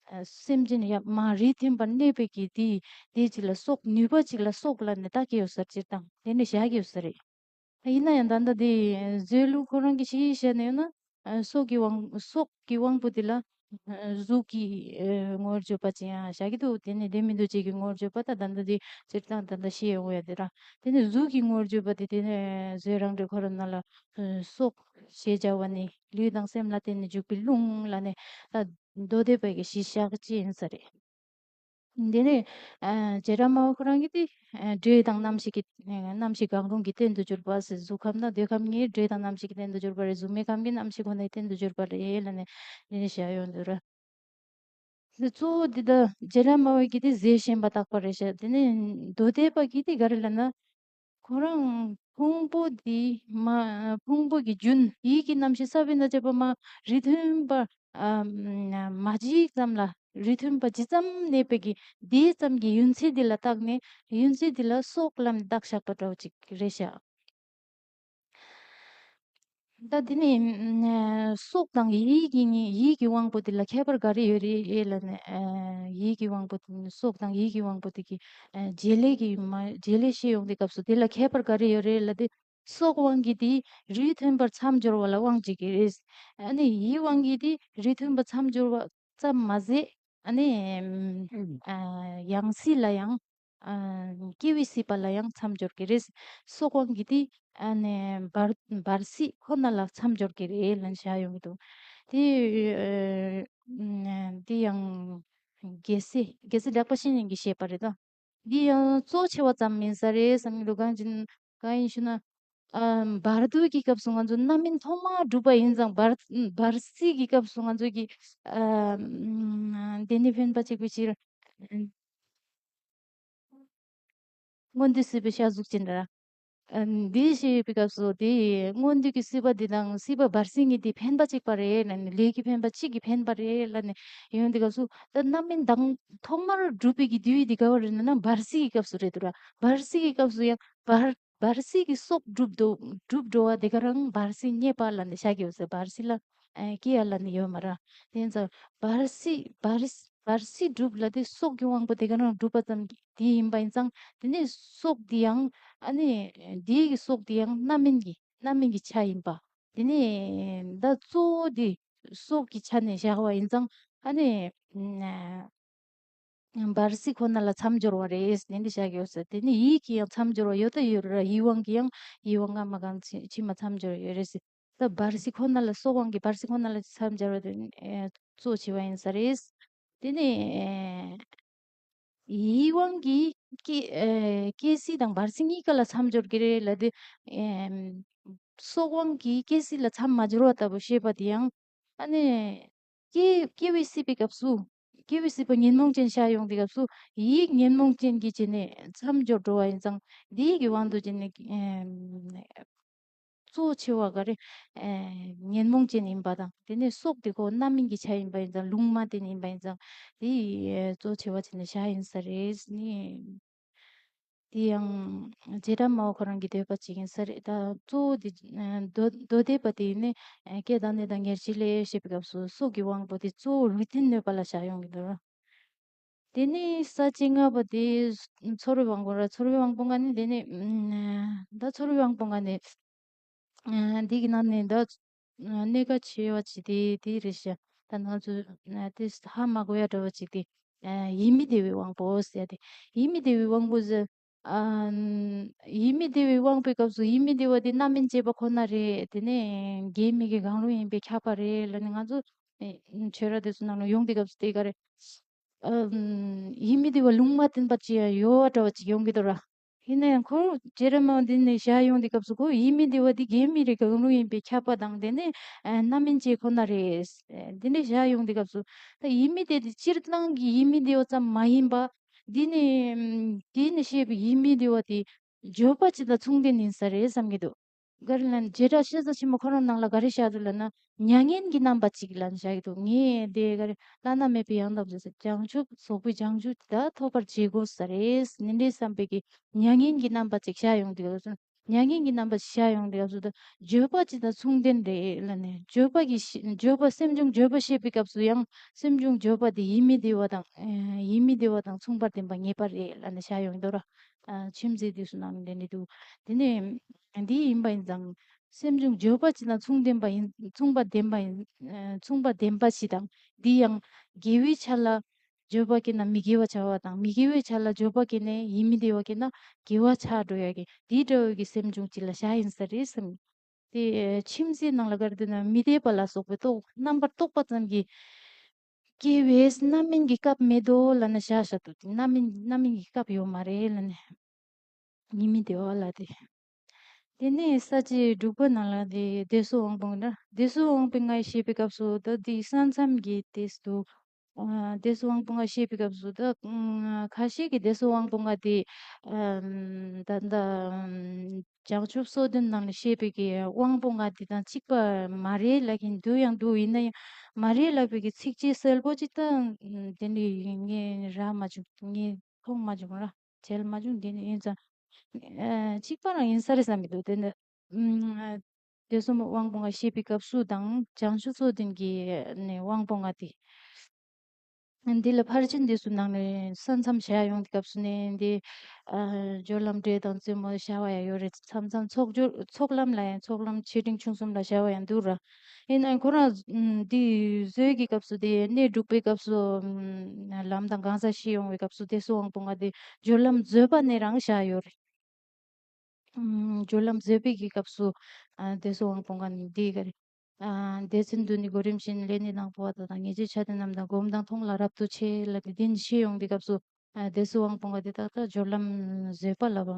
ཨ་སེམས་ཅན་ཡ་མ་རིས་མཐུན་པར་གནས་པའི་གི་དེ་དེ་གཅིག་ལ་སྲོག་ནུས་པ་གཅིག་ལ་སྲོག་ལབ་ནས་བཏགས་ཀྱི་ཡོད་ས་རེད། སྤྱིར་བཏང་དེ་འདྲ་བཞག་གི་ཡོད་ས་རེད། ཡིན་ན་ཡང་ད་ལྟ་དེ་མཛོད་ལུགས་ཁོ་རང་གི་ཤེས་བྱ་ནས་ཡོད་ན། ཨ་སྲོག་གི་དབང་སྲོག་གི་དབང་པོ་དེ་ལ་ཨ་གཟུགས་ཀྱི་ཨ་ངོ་བོར་བརྗོད་པ་ཅིག་ཡང་བཞག་གི་འདུག་དེ་ནས་ལྡན་མིན་འདུ་བྱེད་ཀྱི་ངོ་བོར་བརྗོད་པ་ད་ད་ལྟ་དེ་སྤྱིར་བཏང་ད་ལྟ་ཤེས་ཡོང་ཡ་དེ་ར། དེ་ནས་གཟུགས་ཀྱི་ངོ་བོར་བརྗོད་པ་དེ་དེ་ནས་མཛོད་རང་གྲོལ་ཁོ་རང་ནང་ལ་ཨ་སྲོག་ཞེས་བྱ་བ་ནི་ལུས་དང་སེམས་ལ་བརྟེན་ནས་འཇུག་པའི་རླུང་ལབ་ནས་ད་མདོ་སྡེ་པ་གི་གཞི་བཞག་ཅིག་ཡིན་ས་རེད། འདི་ནི་ཨ་རྗེ་བྲག་སྨྲ་བ་ཁོ་རང་གིས་དེ་ཨ་འདྲེ་དང་རྣམ་ཤེས་ཀྱི་ཨ་རྣམ་ཤེས་གང་རུང་གི་རྟེན་དུ་གྱུར་པ་ཟེར། གཟུགས་ཁམས་དང་འདོད་ཁམས་གཉིས་འདྲེ་དང་རྣམ་ཤེས་ཀྱི་རྟེན་དུ་གྱུར་པ་རེད། གཟུགས་མེད་ཁམས་ཀྱི་རྣམ་ཤེས་ཁོ་ནའི་རྟེན་དུ་གྱུར་པ་རེད་ལབ་ནས་འདི་ནི་བཞག་ཡོང་འདུག་ར། འདི་གཙོ་བོ་འདི་ད་རྗེ་བྲག་སྨྲ་བ་གིས་དེ་རྫས་གཞན་པ་བཏགས་པ་རེད་ཤག་དེ་ནས་མདོ་སྡེ་པ་གིས་དེ་ག་རེ་ལབ་ན། ཁོ་རང་ཕུང་པོ་འདི་མ་ཕུང་པོ་གི་རྒྱུན་ཡིད་ཀྱི་རྣམ་ཤེས་ས་བོན་དང་བཅས་པ་མ་རིས་མཐུན་པ་ཨ་མ་ཇི་ཙམ་ལ་རིས་མཐུན་པ་ཇི་ཙམ་གནས་པའི་གི་དེ་ཙམ་གྱི་ཡུན་ཚད་འདི་ལ་བརྟགས་ནས་ཡུན་ཚད་འདི་ལ་སྲོག་ལབ་ནས་བཏགས་བཞག་པ་འདྲ་བོ་ཅིག་རེད་ཤག་ད་འདི་ནི་ཨ་སྲོག་དང་ཡིད་ཀྱི་གཉིས། ཡིད་ཀྱི་དབང་པོ་དེ་ལ་ཁྱད་པར་ག་རེ་ཡོད་རེད་ལབ་ན། ཨ་ཡིད་ཀྱི་དབང་པོ་དེ་ནི་སྲོག་དང་ཡིད་ཀྱི་དབང་པོ་དེ་གི་ཨ་བྱེད་ལས་ཀྱི་མ་བྱེད་ལས་ཤེས་ཡོང་དུས་སྐབས་སུ་དེ་ལ་ཁྱད་པར་ག་རེ་ཡོད་རེད་ལབ་དུས། སྲོག་དབང་གིས་དེ་རིས་མཐུན་པར་མཚམས་སྦྱོར་བ་ལ་དབང་བྱེད་ཀྱི་རེད། ཨ་ནི་ཡིད་དབང་གིས་དེ་རིས་མཐུན་པར་མཚམས་སྦྱོར་བ་ཙམ་མ་ཟད། ཨ་ནི་ཨ་ཡང་སྲིད་ལ་ཡང་ཨ་སྐྱེ་བའི་སྲིད་པ་ལ་ཡང་མཚམས་སྦྱོར་གྱི་རེད། སྲོག་དབང་གིས་དེ་ཨ་ནི་བར་བར་སྲིད་ཁོ་ན་ལ་མཚམས་སྦྱོར་གྱི་རེད་ལབ་བཞག་ཡོང་གི་འདུག་དེ་ཨ་དེ་ཡང་རྒྱལ་སྲས་རྒྱལ་སྲས་གྲགས་པ་བཤེས་གཉེན་གྱིས་བཤད་པ་རེད་ད། འདི་ཡང་གཙོ་ཆེ་བ་ཙམ་མིན་ས་རེད་བསམ་གྱི་འདུག་གང་ཅི་གང་ཡིན་ཞུ་ན། ཨ་བར་དོའི་གི་སྐབས་སུ་ང་ཚོ་རྣམ་སྨིན་ཐོག་མར་སྒྲུབ་པ་ཡིན་ཙང་། བར་བར་སྲིད་ཀྱི་སྐབས་སུ་ང་ཚོ་གི་ཨ་དེ་ནི་འཕེན་པ་གཅིག་པའི་ཕྱིར། མངོན་འདོད་སྲིད་པའི་ཤ་གཟུགས་ཅན་ར། ཨ་འདི་ཞེས་པའི་སྐབས་སུ་དེ་མངོན་འདོད་ཀྱི་སྲིད་པ་འདི་དང་སྲིད་པ་བར་སྲིད་གཉིས་དེ་འཕེན་པ་གཅིག་པ་རེད་ལབ་ནས། ལས་ཀྱི་འཕེན་པ་གཅིག་གི་འཕེན་པ་རེད་ལབ་ནས་ཡོང་དུས་སྐབས་སུ། ད་རྣམ་སྨིན་དང་ཐོག་མར་སྒྲུབ་པའི་གི་དུས་དེ་ག་བ་རེད་ན་བར་སྲིད་ཀྱི་སྐབས་སུ་རེད་འདུག་ར། བར་སྲིད་ཀྱི་སྐབས་སུ་ཡང་བར་བར་སྲིད་ཀྱི་སྲོག་སྒྲུབ་འགྲོ་སྒྲུབ་འགྲོ་བ་དེ་ག་རང་བར་སྲིད་རྙེད་པ་ལབ་ནས་བཞག་གི་ཡོད་ཟེར། བར་སྲིད་ལ་ཨ་སྐྱེ་ཡ་ལབ་ནས་ཡོད་མ་ར། དེ་ཡིན་ཙང་བར་སྲིད་བར་བར་སྲིད་སྒྲུབ་ལབ་དེ་སྲོག་གི་དབང་པོ་དེ་ག་རང་སྒྲུབ་པ་ཙམ་གྱི་དེ་ཡིན་པ་ཡིན་ཙང་། དེ་ནས་སྲོག་དེ་ཡང་ཨ་ནི་དེའི་གི་སྲོག་དེ་ཡང་རྣམ་སྨིན་གྱི་རྣམ་སྨིན་གྱི་ཆ་ཡིན་པ། དེ་ནས་ད་གཙོ་བོ་དེ་སྲོག་གི་ཆ་ནས་བཞག་པ་ཡིན་ཙང་། ཨ་ནི་ཨ་བར་སྲིད་ཁོ་ན་ལ་མཚམས་སྦྱོར་བ་རེད་ཟེར་ནས་འདི་བཞག་ཡོད་ཟེར། དེ་ནི་ཡིད་ཀྱི་ཡང་མཚམས་སྦྱོར་བ་ཡོད་ད་ཡོད་ར། ཡིད་དབང་གི་ཡང་ཡིད་དབང་སྔ་མ་གང་ཕྱི་ཕྱི་མ་མཚམས་སྦྱོར་ཡོད་རེད་ཟེར། ད་བར་སྲིད་ཁོ་ན་ལ་སྲོག་དབང་གིས་བར་སྲིད་ཁོ་ན་ལ་མཚམས་སྦྱར་བ་དེ་ཨེ་གཙོ་ཆེ་བ་ཡིན་ས་རེད། དེ་ནས་ཨེ་ཡིད་དབང་གིས་སྐྱེ་ཨེ་སྐྱེ་སྲིད་དང་བར་སྲིད་གཉིས་ཀ་ལ་མཚམས་སྦྱོར་གྱི་རེད་ལབ་དེ། ཨེ་སྲོག་དབང་གིས་སྐྱེ་སྲིད་ལ་མཚམས་མ་སྦྱོར་བ་ལྟ་བུ་བཤད་པ་དེ་ཡང་ཨ་ནི་སྐྱེ་སྐྱེ་བའི་སྲིད་པའི་སྐབས་སུ། སྐྱེ་བའི་སྲིད་པ་ཉོན་མོངས་ཅན་ཤར་ཡོང་དུས་སྐབས་སུ་ཡིད་ཉོན་མོངས་ཅན་གྱི་བྱས་ནས་མཚམས་སྦྱོར་འགྲོ་བ་ཡིན་ཙང་། དེའི་གི་དབང་དུ་བྱས་ནས་ཨེ་གཙོ་ཆེ་བ་ག་རེ། ཨེ་ཉོན་མོངས་ཅན་ཡིན་པ་དང་། དེ་ནས་སྲོག་དེ་ཁོ་རྣམ་སྨིན་གྱི་ཆ་ཡིན་པ་ཡིན་ཙང་། ལུང་མ་བསྟན་ཡིན་པ་ཡིན་ཙང་། དེ་ཨེ་གཙོ་ཆེ་བ་བྱས་ནས་བཞག་ཡིན་ས་རེད་ནི། དེ་ཡང་རྗེ་བྲག་སྨྲ་བ་ཁོ་རང་གི་འདོད་པ་ཅིག་ཡིན་ས་རེད། ད་གཙོ་བོ་དེ་ཨེ་མདོ་མདོ་སྡེ་པ་དེ་ནི་ཨེ་སྐད་དང་ནི་དང་ཉེར་གཅིག་ལས་བཤད་པའི་སྐབས་སུ་སྲོག་གི་དབང་པོ་དེ་གཙོ་བོ་རིས་མཐུན་གནོད་པ་ལ་བཞག་ཡོང་གི་འདུག་ར། དེ་ནས་ས་བཅད་ལྔ་པ་དེ་ཚོར་བའི་དབང་པོ་ར། ཚོར་བའི་དབང་པོ་ལྔ་ནི་དེ་ནས་ཨ་ད་ཚོར་བའི་དབང་པོ་ལྔ་ནི་ཨ་འདི་གི་ནང་ནས་ད་ཨ་གནད་འགག་ཆེ་བ་ཅིག་དེ་དེ་རེད་ཤག་ད་ང་ཚོ་ཨ་དེ་ཧ་མ་གོ་ཡ་འདྲ་བ་ཅིག་དེ། ཡིད་མི་བདེ་བའི་དབང་པོ་ཟེར་ཏེ། ཡིད་མི་བདེ་བའི་དབང་པོ་ཟེར། ཨ། ཡིད་མི་བདེ་བའི་དབང་པོའི་སྐབས་སུ་ཡིད་མི་བདེ་བ་དེ་རྣམ་སྨིན་བྱེད་པ་ཁོ་ན་རེད། དེ་ནས་དགེ་མི་དགེ་གང་རུང་ཡིན་པས་ཁྱབ་པ་རེད་ལབ་ནས། ང་ཚོ་ཆོས་ར་དེ་ཚོ་ནང་ལ་ཡོང་དུས་སྐབས་སུ་དེ་ག་རེ། ཨ། ཡིད་མི་བདེ་བ་ལུང་མ་བསྟན་པ་ཅི་ཡང་ཡོད་པ་འདྲ་བ་ཅིག་ཡོང་གི་འདུག་ར། ཡིན་ན་ཡང་ཁོ་རྗེ་ར་མ་འདི་ནས་བཞག་ཡོང་དུས་སྐབས་སུ། ཁོ་ཡིད་མི་བདེ་བ་འདི་དགེ་མི་དགེ་གང་རུང་ཡིན་པས་ཁྱབ་པ་དང་། དེ་ནས་རྣམ་སྨིན་བྱེད་ཁོ་ན་རེད། འདི་འདྲ་བཞག་ཡོང་དུས་སྐབས་སུ། ད་ཡིད་མི་བདེ་དེ་སྤྱིར་བཏང་གི་ཡིད་མི་བདེ་བ་ཙམ་མ་ཡིན་པ། འདི་ནས་འདི་ནས་བཤད་པའི་ཡིད་མི་བདེ་བ་དེ་བརྗོད་པ་ཅིག་དང་མཚུངས་ལྡན་ཡིན་ས་རེད་བསམ་གྱི་འདུག་ག་རེ་ལབ་ན། བྱེ་བྲག་ཤེས་རབ་ཆེན་མོ་ཁོ་རང་ནང་ལ་ག་རེ་བཞག་འདུག་ལབ་ན། མྱ་ངན་གྱི་རྣམ་པ་གཅིག་ལབ་ནས་བཞག་གི་འདུག་ངས་དེ་ག་རེ། བླ་ན་མེད་པའི་ཡང་དག་པར་རྫོགས་པའི་བྱང་ཆུབ། རྫོགས་པའི་བྱང་ཆུབ་དེ་ཐོབ་པར་བྱེད་དགོས་ས་རེད། ནི་འདྲའི་བསམ་པའི་གི་མྱ་ངན་གྱི་རྣམ་པ་གཅིག་བཞག་ཡོང་དུས་སྐབས་སུ། མྱ་ངན་གྱི་རྣམ་པ་བཞག་ཡོང་དུས་སྐབས་སུ། ད་བརྗོད་པ་ཅིག་དང་མཚུངས་ལྡན་རེད་ལབ་ནས། བརྗོད་པ་གི་ཤེས། བརྗོད་པ། སེམས་བྱུང་བརྗོད་པ་བཤད་པའི་སྐབས་སུ་ཡང་སེམས་བྱུང་བརྗོད་པ་དེ་ཡིད་མི་བདེ་བ་དང་། ཨ། ཡིད་མི་བདེ་བ་དང་མཚུངས་པར་ལྡན་པ་ངེས་པར་རེད་ལབ་ནས་བཞག་ཡོང་གི་འདུག་ར། ཨ། མཆིམས་ཟེར་དུས་སུ་ནང་ལ་འདི་འདྲ་འདུག་དེ་ནས་འདི་ཡིན་པ་ཡིན་ཙང་། སེམས་བྱུང་བརྗོད་པ་ཅིག་དང་མཚུངས་ལྡན་པ་ཡིན། མཚུངས་པ་ལྡན་པ་ཡིན། ཨ། མཚུངས་པ་ལྡན་པ་ཞིག་དང་། འདི་ཡང་དགེ་བའི་ཆ་ལ་བརྗོད་པ་གྱིས་ན་མི་དགེ་བ་བྱ་བ་དང་། མི་དགེ་བའི་ཆ་ལ་བརྗོད་པ་གྱིས་ནས་ཡིད་མི་བདེ་བ་གྱིས་ན་དགེ་བ་ཆགས་འགྲོ་ཡ་གི། དེ་འདྲ་བའི་གི་སེམས་བྱུང་ཅིག་ལ་བཞག་ཡིན་ས་རེད་བསམ། དེ་མཆིམས་ཟེར་ནང་ལ་ག་རེ་འདུག་ན། མི་བདེ་བ་ལ་སོགས་པའི་རྟོག་རྣམ་པར་རྟོག་པ་ཙམ་གྱིས་སྐྱེ་བའི་རྣམ་སྨིན་གྱི་སྐབས་མེད་དོ་ལབ་ནས་བཞག་བཞག་འདུག་རྣམ་སྨིན། རྣམ་སྨིན་གྱི་སྐབས་ཡོད་མ་རེད་ལབ་ནས། ཡིད་མི་བདེ་བ་ལ་དེ། དེ་ནས་ས་བཅད་དྲུག་པ་ནང་ལ་དེ་བདེ་སོགས་དབང་པོ་འདྲ། བདེ་སོགས་དབང་པོ་ལྔ་བཤད་པའི་སྐབས་སུ། ད་དེ་ས་མཚམས་ཀྱི་དེ་སུ། ཨ། བདེ་སོགས་དབང་པོ་ལྔ་བཤད་པའི་སྐབས་སུ། ད་ཁ་ཤས་ཀྱིས་བདེ་སོགས་དབང་པོ་ལྔ་དེ། ཨམ། ད་ད་བྱང་ཆུབ་སོ་བདུན་ནང་ལ་བཤད་པའི་གི་དབང་པོ་ལྔ་དེ་དང་གཅིག་པ་མ་རེད་ལབ་མཁན་འདུག་ཡང་འདུག་ཡིན་ན་ཡང་མ་རེད་ལབ་པའི་གི་ཚིགས་བཅད་གསལ་པོ་ཅིག་ད་དེ་འདྲ་ངས་རག་མ་བྱུང་། ངས་མཐོང་མ་བྱུང་ར། མཇལ་མ་བྱུང་། དེ་ནི་ཡིན་ཙང་། ཨ། གཅིག་པ་རང་ཡིན་ས་རེད་བསམ་གྱི་འདུག་དེ་ནི། ཨམ། བདེ་སོགས་དབང་པོ་ལྔ་བཤད་པའི་སྐབས་སུ་དང་། བྱང་ཆུབ་སོ་བདུན་གྱི་ནི་དབང་པོ་ལྔ་དེ། འདི་ལ་ཕར་ཕྱིན་འདི་ཚོ་ནང་ནས་ས་མཚམས་བཞག་ཡོང་དུས་སྐབས་སུ་ནི་འདི། ཨ། སྦྱོར་ལམ་འབྲས་དང་རྩེ་མོ་བཞག་པ་ཡང་ཡོད་རེད། ས་མཚམས་ཚོགས་སྦྱོར། ཚོགས་ལམ་ལ་ཡང་ཚོགས་ལམ་ཆེ་འབྲིང་ཆུང་གསུམ་ལ་བཞག་པ་ཡང་འདུག་ར། ཡིན་ནའང་ཁོ་རང་འདི་བཟོས་ཀྱི་སྐབས་སུ། དེ་གནས་དྲུག་པའི་སྐབས་སུ་ལམ་དང་གང་ཟག་ཤེས་ཡོང་བའི་སྐབས་སུ་བདེ་སོགས་དབང་པོ་ལྔ་དེ་སྦྱོར་ལམ་བཟོས་པ་ནས་རང་བཞག་ཡོད་རེད། ཨམ། སྦྱོར་ལམ་བཟོས་པའི་གི་སྐབས་སུ། ཨ། བདེ་སོགས་དབང་པོ་ལྔ་ནི་འདི་ག་རེ། ཨ། འདོད་སེམས་སྡུག་བསྔལ་གོ་རིམས་བཞིན། བློས་གནས་དང་འཕོ་བ་དང་། ངེས་འབྱུང་ཆགས་ལྡན་རྣམས་དང་། སྒོམ་དང་མཐོང་ལ་རབ་ཏུ་ཕྱེ་ལབ་དེ་འདི་ནི་ཤེས་ཡོང་དུས་སྐབས་སུ། ཨ། བདེ་སོགས་དབང་པོ་ལྔ་དེ་ཏག་ཏག་སྦྱོར་ལམ་བཟོས་པ་ལ་བ།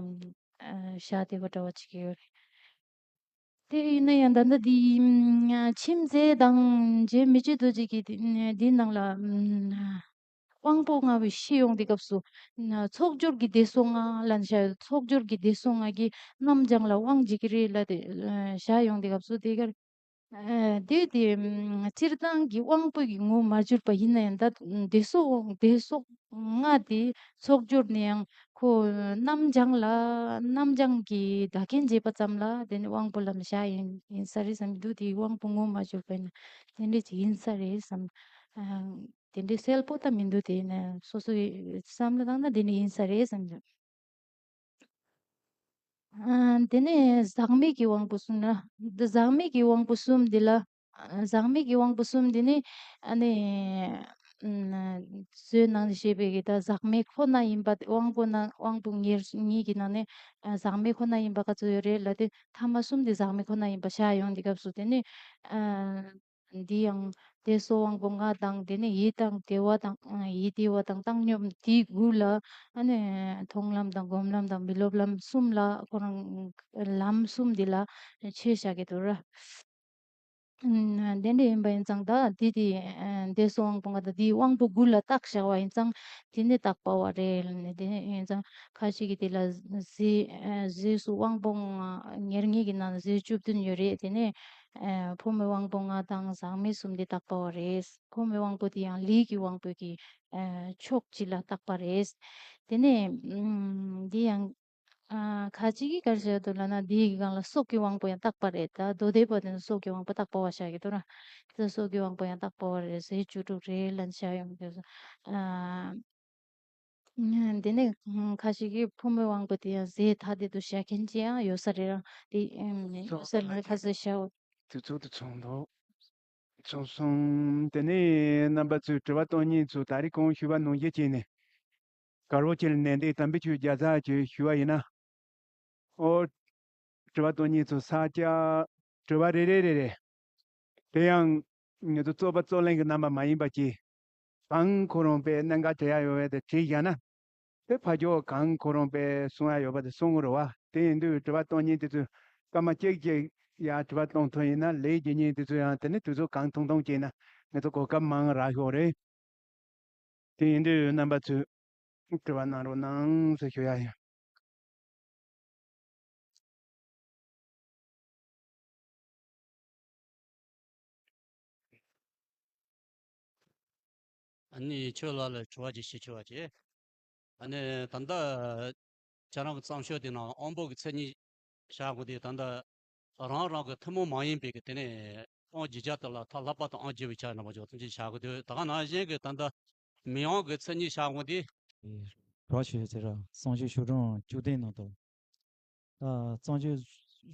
ཨ། བཞག་བསྡད་པ་འདྲ་བ་ཅིག་ཡོད་རེད། དེ་ཡིན་ན་ཡང་ད་ལྟ་འདི་མཆིམས་ཟེར་དང་རྗེ་མི་བསྐྱོད་རྡོ་རྗེ་གིས་འདི་ནང་ལ། དབང་པོ་ལྔ་བའི་ཤེས་ཡོང་དུས་སྐབས་སུ། ཚོགས་སྦྱོར་གྱི་བདེ་སོགས་ལྔ་ལབ་ནས་བཞག་ཡོད། ཚོགས་སྦྱོར་གྱི་བདེ་སོགས་ལྔ་གི་རྣམ་བྱང་ལ་དབང་བྱེད་ཀྱི་རེད་ལབ་དེ་བཞག་ཡོང་དུས་སྐབས་སུ། དེ་གར། ཨ། དེ་དེ་སྤྱིར་བཏང་གི་དབང་པོ་གི་ངོ་མ་གྱུར་པ་ཡིན་ན་ཡང་། ད་བདེ་སོགས། བདེ་སོགས་ལྔ་དེ་ཚོགས་སྦྱོར་ནས་ཡང་ཁོ་རྣམ་བྱང་ལ། རྣམ་བྱང་གི་བདག་རྐྱེན་བྱེད་པ་ཙམ་ལ་དེ་ནི་དབང་པོ་ལ་བཞག་ཡིན་ཡིན་ས་རེད་བསམ་གྱི་འདུག་དེ་དབང་པོ་ངོ་མ་གྱུར་པ་ཡིན་ན་དེ་འདྲ་ཅིག་ཡིན་ས་རེད་བསམ། ཨ། དེ་འདྲའི་གསལ་པོ་ད་མི་འདུག་དེ་ནས་སོ་སོའི་བསམ་བློ་བཏང་ན་དེ་འདྲ་ཡིན་ས་རེད་བསམ་གྱི། ཨ། དེ་ནས་ཟག་མེད་ཀྱི་དབང་པོ་གསུམ་ན། འདི་ཟག་མེད་ཀྱི་དབང་པོ་གསུམ་འདི་ལ། ཨ། ཟག་མེད་ཀྱི་དབང་པོ་གསུམ་འདི་ནི། ཨ་ནི། ཨ། བཟོས་གནང་བཞེས་པའི་གི་ད་ཟག་མེད་ཁོ་ན་ཡིན་པ། དབང་པོ་ན། དབང་པོ་ཉེར་གཉིས་ཀྱི་ནང་ནས། ཨ། ཟག་མེད་ཁོ་ན་ཡིན་པ་ག་ཚོད་ཡོད་རེད་ལབ་དུས། ཐ་མ་གསུམ་དེ་ཟག་མེད་ཁོ་ན་ཡིན་པ་བཞག་ཡོང་དུས་སྐབས་སུ། དེ་ནི། ཨ། འདི་ཡང་བདེ་སོགས་དབང་པོ་ལྔ་དང་། དེ་ནས་ཡིད་དང་བདེ་བ་དང་། ཡིད་བདེ་བ་དང་བཏང་སྙོམས་དེ་དགུ་ལ། ཨ་ནི་མཐོང་ལམ་དང་སྒོམ་ལམ་དང་མི་སློབ་ལམ་གསུམ་ལ། ཁོ་རང་ལམ་གསུམ་འདི་ལ་ཕྱེ་བཞག་གི་འདུག་ར། ཨ། དེ་འདྲ་ཡིན་པ་ཡིན་ཙང་། ད་འདི་དེ་བདེ་སོགས་དབང་པོ་ལྔ་དང་དེའི་དབང་པོ་དགུ་ལ་བཏགས་བཞག་པ་ཡིན་ཙང་། དེ་ནི་བཏགས་པ་བ་རེད་ལབ་ནས། དེ་ཡིན་ཙང་ཁ་ཅིག་གིས་དེ་ལ་གཟེར། ཨ། གཟེར་སུ་དབང་པོ་ལྔ། ཉེར་གཉིས་ཀྱི་ནང་ན་གཟེར་བཅུ་བདུན་ཡོད་རེད། དེ་ནས། ཨ། ཕོ་མོའི་དབང་པོ་ལྔ་དང་ཟག་མེད་གསུམ་དེ་བཏགས་པ་བ་རེད། ཕོ་མོའི་དབང་པོ་དེ་ཡང་ལས་ཀྱི་དབང་པོ་གི། ཨ། ཕྱོགས་གཅིག་ལ་བཏགས་པ་རེད། དེ་ནས། ཨམ། འདི་ཡང་། ཨ། ཁ་ཅིག་གིས་ག་རེ་བྱས་འདུག་ལབ་ན། འདིའི་སྒང་ལ་སྲོག་གི་དབང་པོ་ཡང་བཏགས་པ་རེད། ད་མདོ་སྡེ་པ་དེ་ནི་སྲོག་གི་དབང་པོ་བཏགས་པ་བ་བཞག་གི་འདུག་ར། དེ་སྲོག་གི་དབང་པོ་ཡང་བཏགས་པ་བ་རེད། གཟེར་བཅུ་དྲུག་རེད་ལབ་བཞག་ཡོང་གི་འདུག་ཨ། དེ་ནས་ཁ་ཅིག་གིས་ཕོ་མོའི་དབང་པོ་དེ་ཡང་གཟེར་ཐ་དད་དུ་བཞག་མཁན་ཅིག་ཡང་ཡོད་ས་རེད་ར། དེ། ཨམ། ཡོད་ས་རེད། ཁ་ཟེར་བཞག་དུས་ཚོད་དུ་ཚང་འདུག་ཚོགས་སོང་། དེ་ནས་རྣམ་པ་ཚོས་དྲི་བ་གཏོང་མཁན་ཚོ་ད་རེས་གོང་ཞུས་པ་ནང་བཞིན་བྱས་ནས་དཀར་པོ་ཆེ་ལ་ནན་ཏན་དམ་པའི་ཆོས་བརྒྱ་རྩ་བཅས་ཞུས་པ་ཡིན་ན། ཨོ། དྲི་བ་གཏོང་མཁན་ཚོ་ས་སྐྱ་དྲི་བ་རེ་རེ་རེ་རེ། དེ་ཡང་ངེད་ཚོ་རྩོད་པ་རྩོད་ལེན་གྱི་རྣམ་པ་མ་ཡིན་པ་གྱིས། གང་ཁོ་རང་པའི་གནད་འགག་དྲི་ཡ་ཡོད་པ་དེ་དྲིས་བཞག་ན། དེ་ཕ་ཇོ་གང་ཁོ་རང་པའི་གསུང་ཡ་ཡོད་པ་དེ་གསུང་གི་རེད་བ། དེ་ཡིན་དུས་དྲི་བ་གཏོང་མཁན་དེ་ཚོས་སྐར་མ་གཅིག་གཅིག་ཡ་དྲི་བ་གཏོང་ཐུབ་ཡིན་ན། ལས་བྱེད་མཁན་དེ་ཚོ་ཡང་དེ་ནས་དུས་ཚོད་གང་ཐུང་ཐུང་བྱས་ན་ངེད་ཚོ་གོ་སྐབས་མང་རག་ཤོག་རེད། དེ་ཡིན་དུས་རྣམ་པ་ཚོས་དྲི་བ་གནང་རོགས་གནང་ཟེར་ཞུ་ཡ་ཡིན། ཨ་ནི་ཁྱོད་ལ་ལ་དྲི་བ་ཅིག་ཞུ་ཆོག་པ་ཅིག་ཨ་ནི་ད་ལྟ་ཁྱེད་རང་གི་བརྩམས་ཆོས་དེ་ནང་དབང་པོ་གི་མཚན་ཉིད་བཞག་དགོས་དེ། ད་ལྟ་རང་རང་གི་ཐུན་མོང་མ་ཡིན་པའི་གི་དེ་ནས་དབང་བཞི་བརྒྱ་དེ་ལ་ཐ་ལྷག་པ་དང་དབང་བསྒྱུར་བའི་ཆ་རྣམ་པ་ཅོག་ཐམས་ཅད་བཞག་དགོས་དེ། ད་ག་ནང་བཞིན་གི་ད་ལྟ་མི་དབང་གི་མཚན་ཉིད་བཞག་དགོས་དེ། རོགས་ཞུ་ཟེར་ར། གསུང་ཆོས་ཤོག་གྲངས་བཅུ་བདུན་ནང་དུ། ད་གསུང་ཆོས་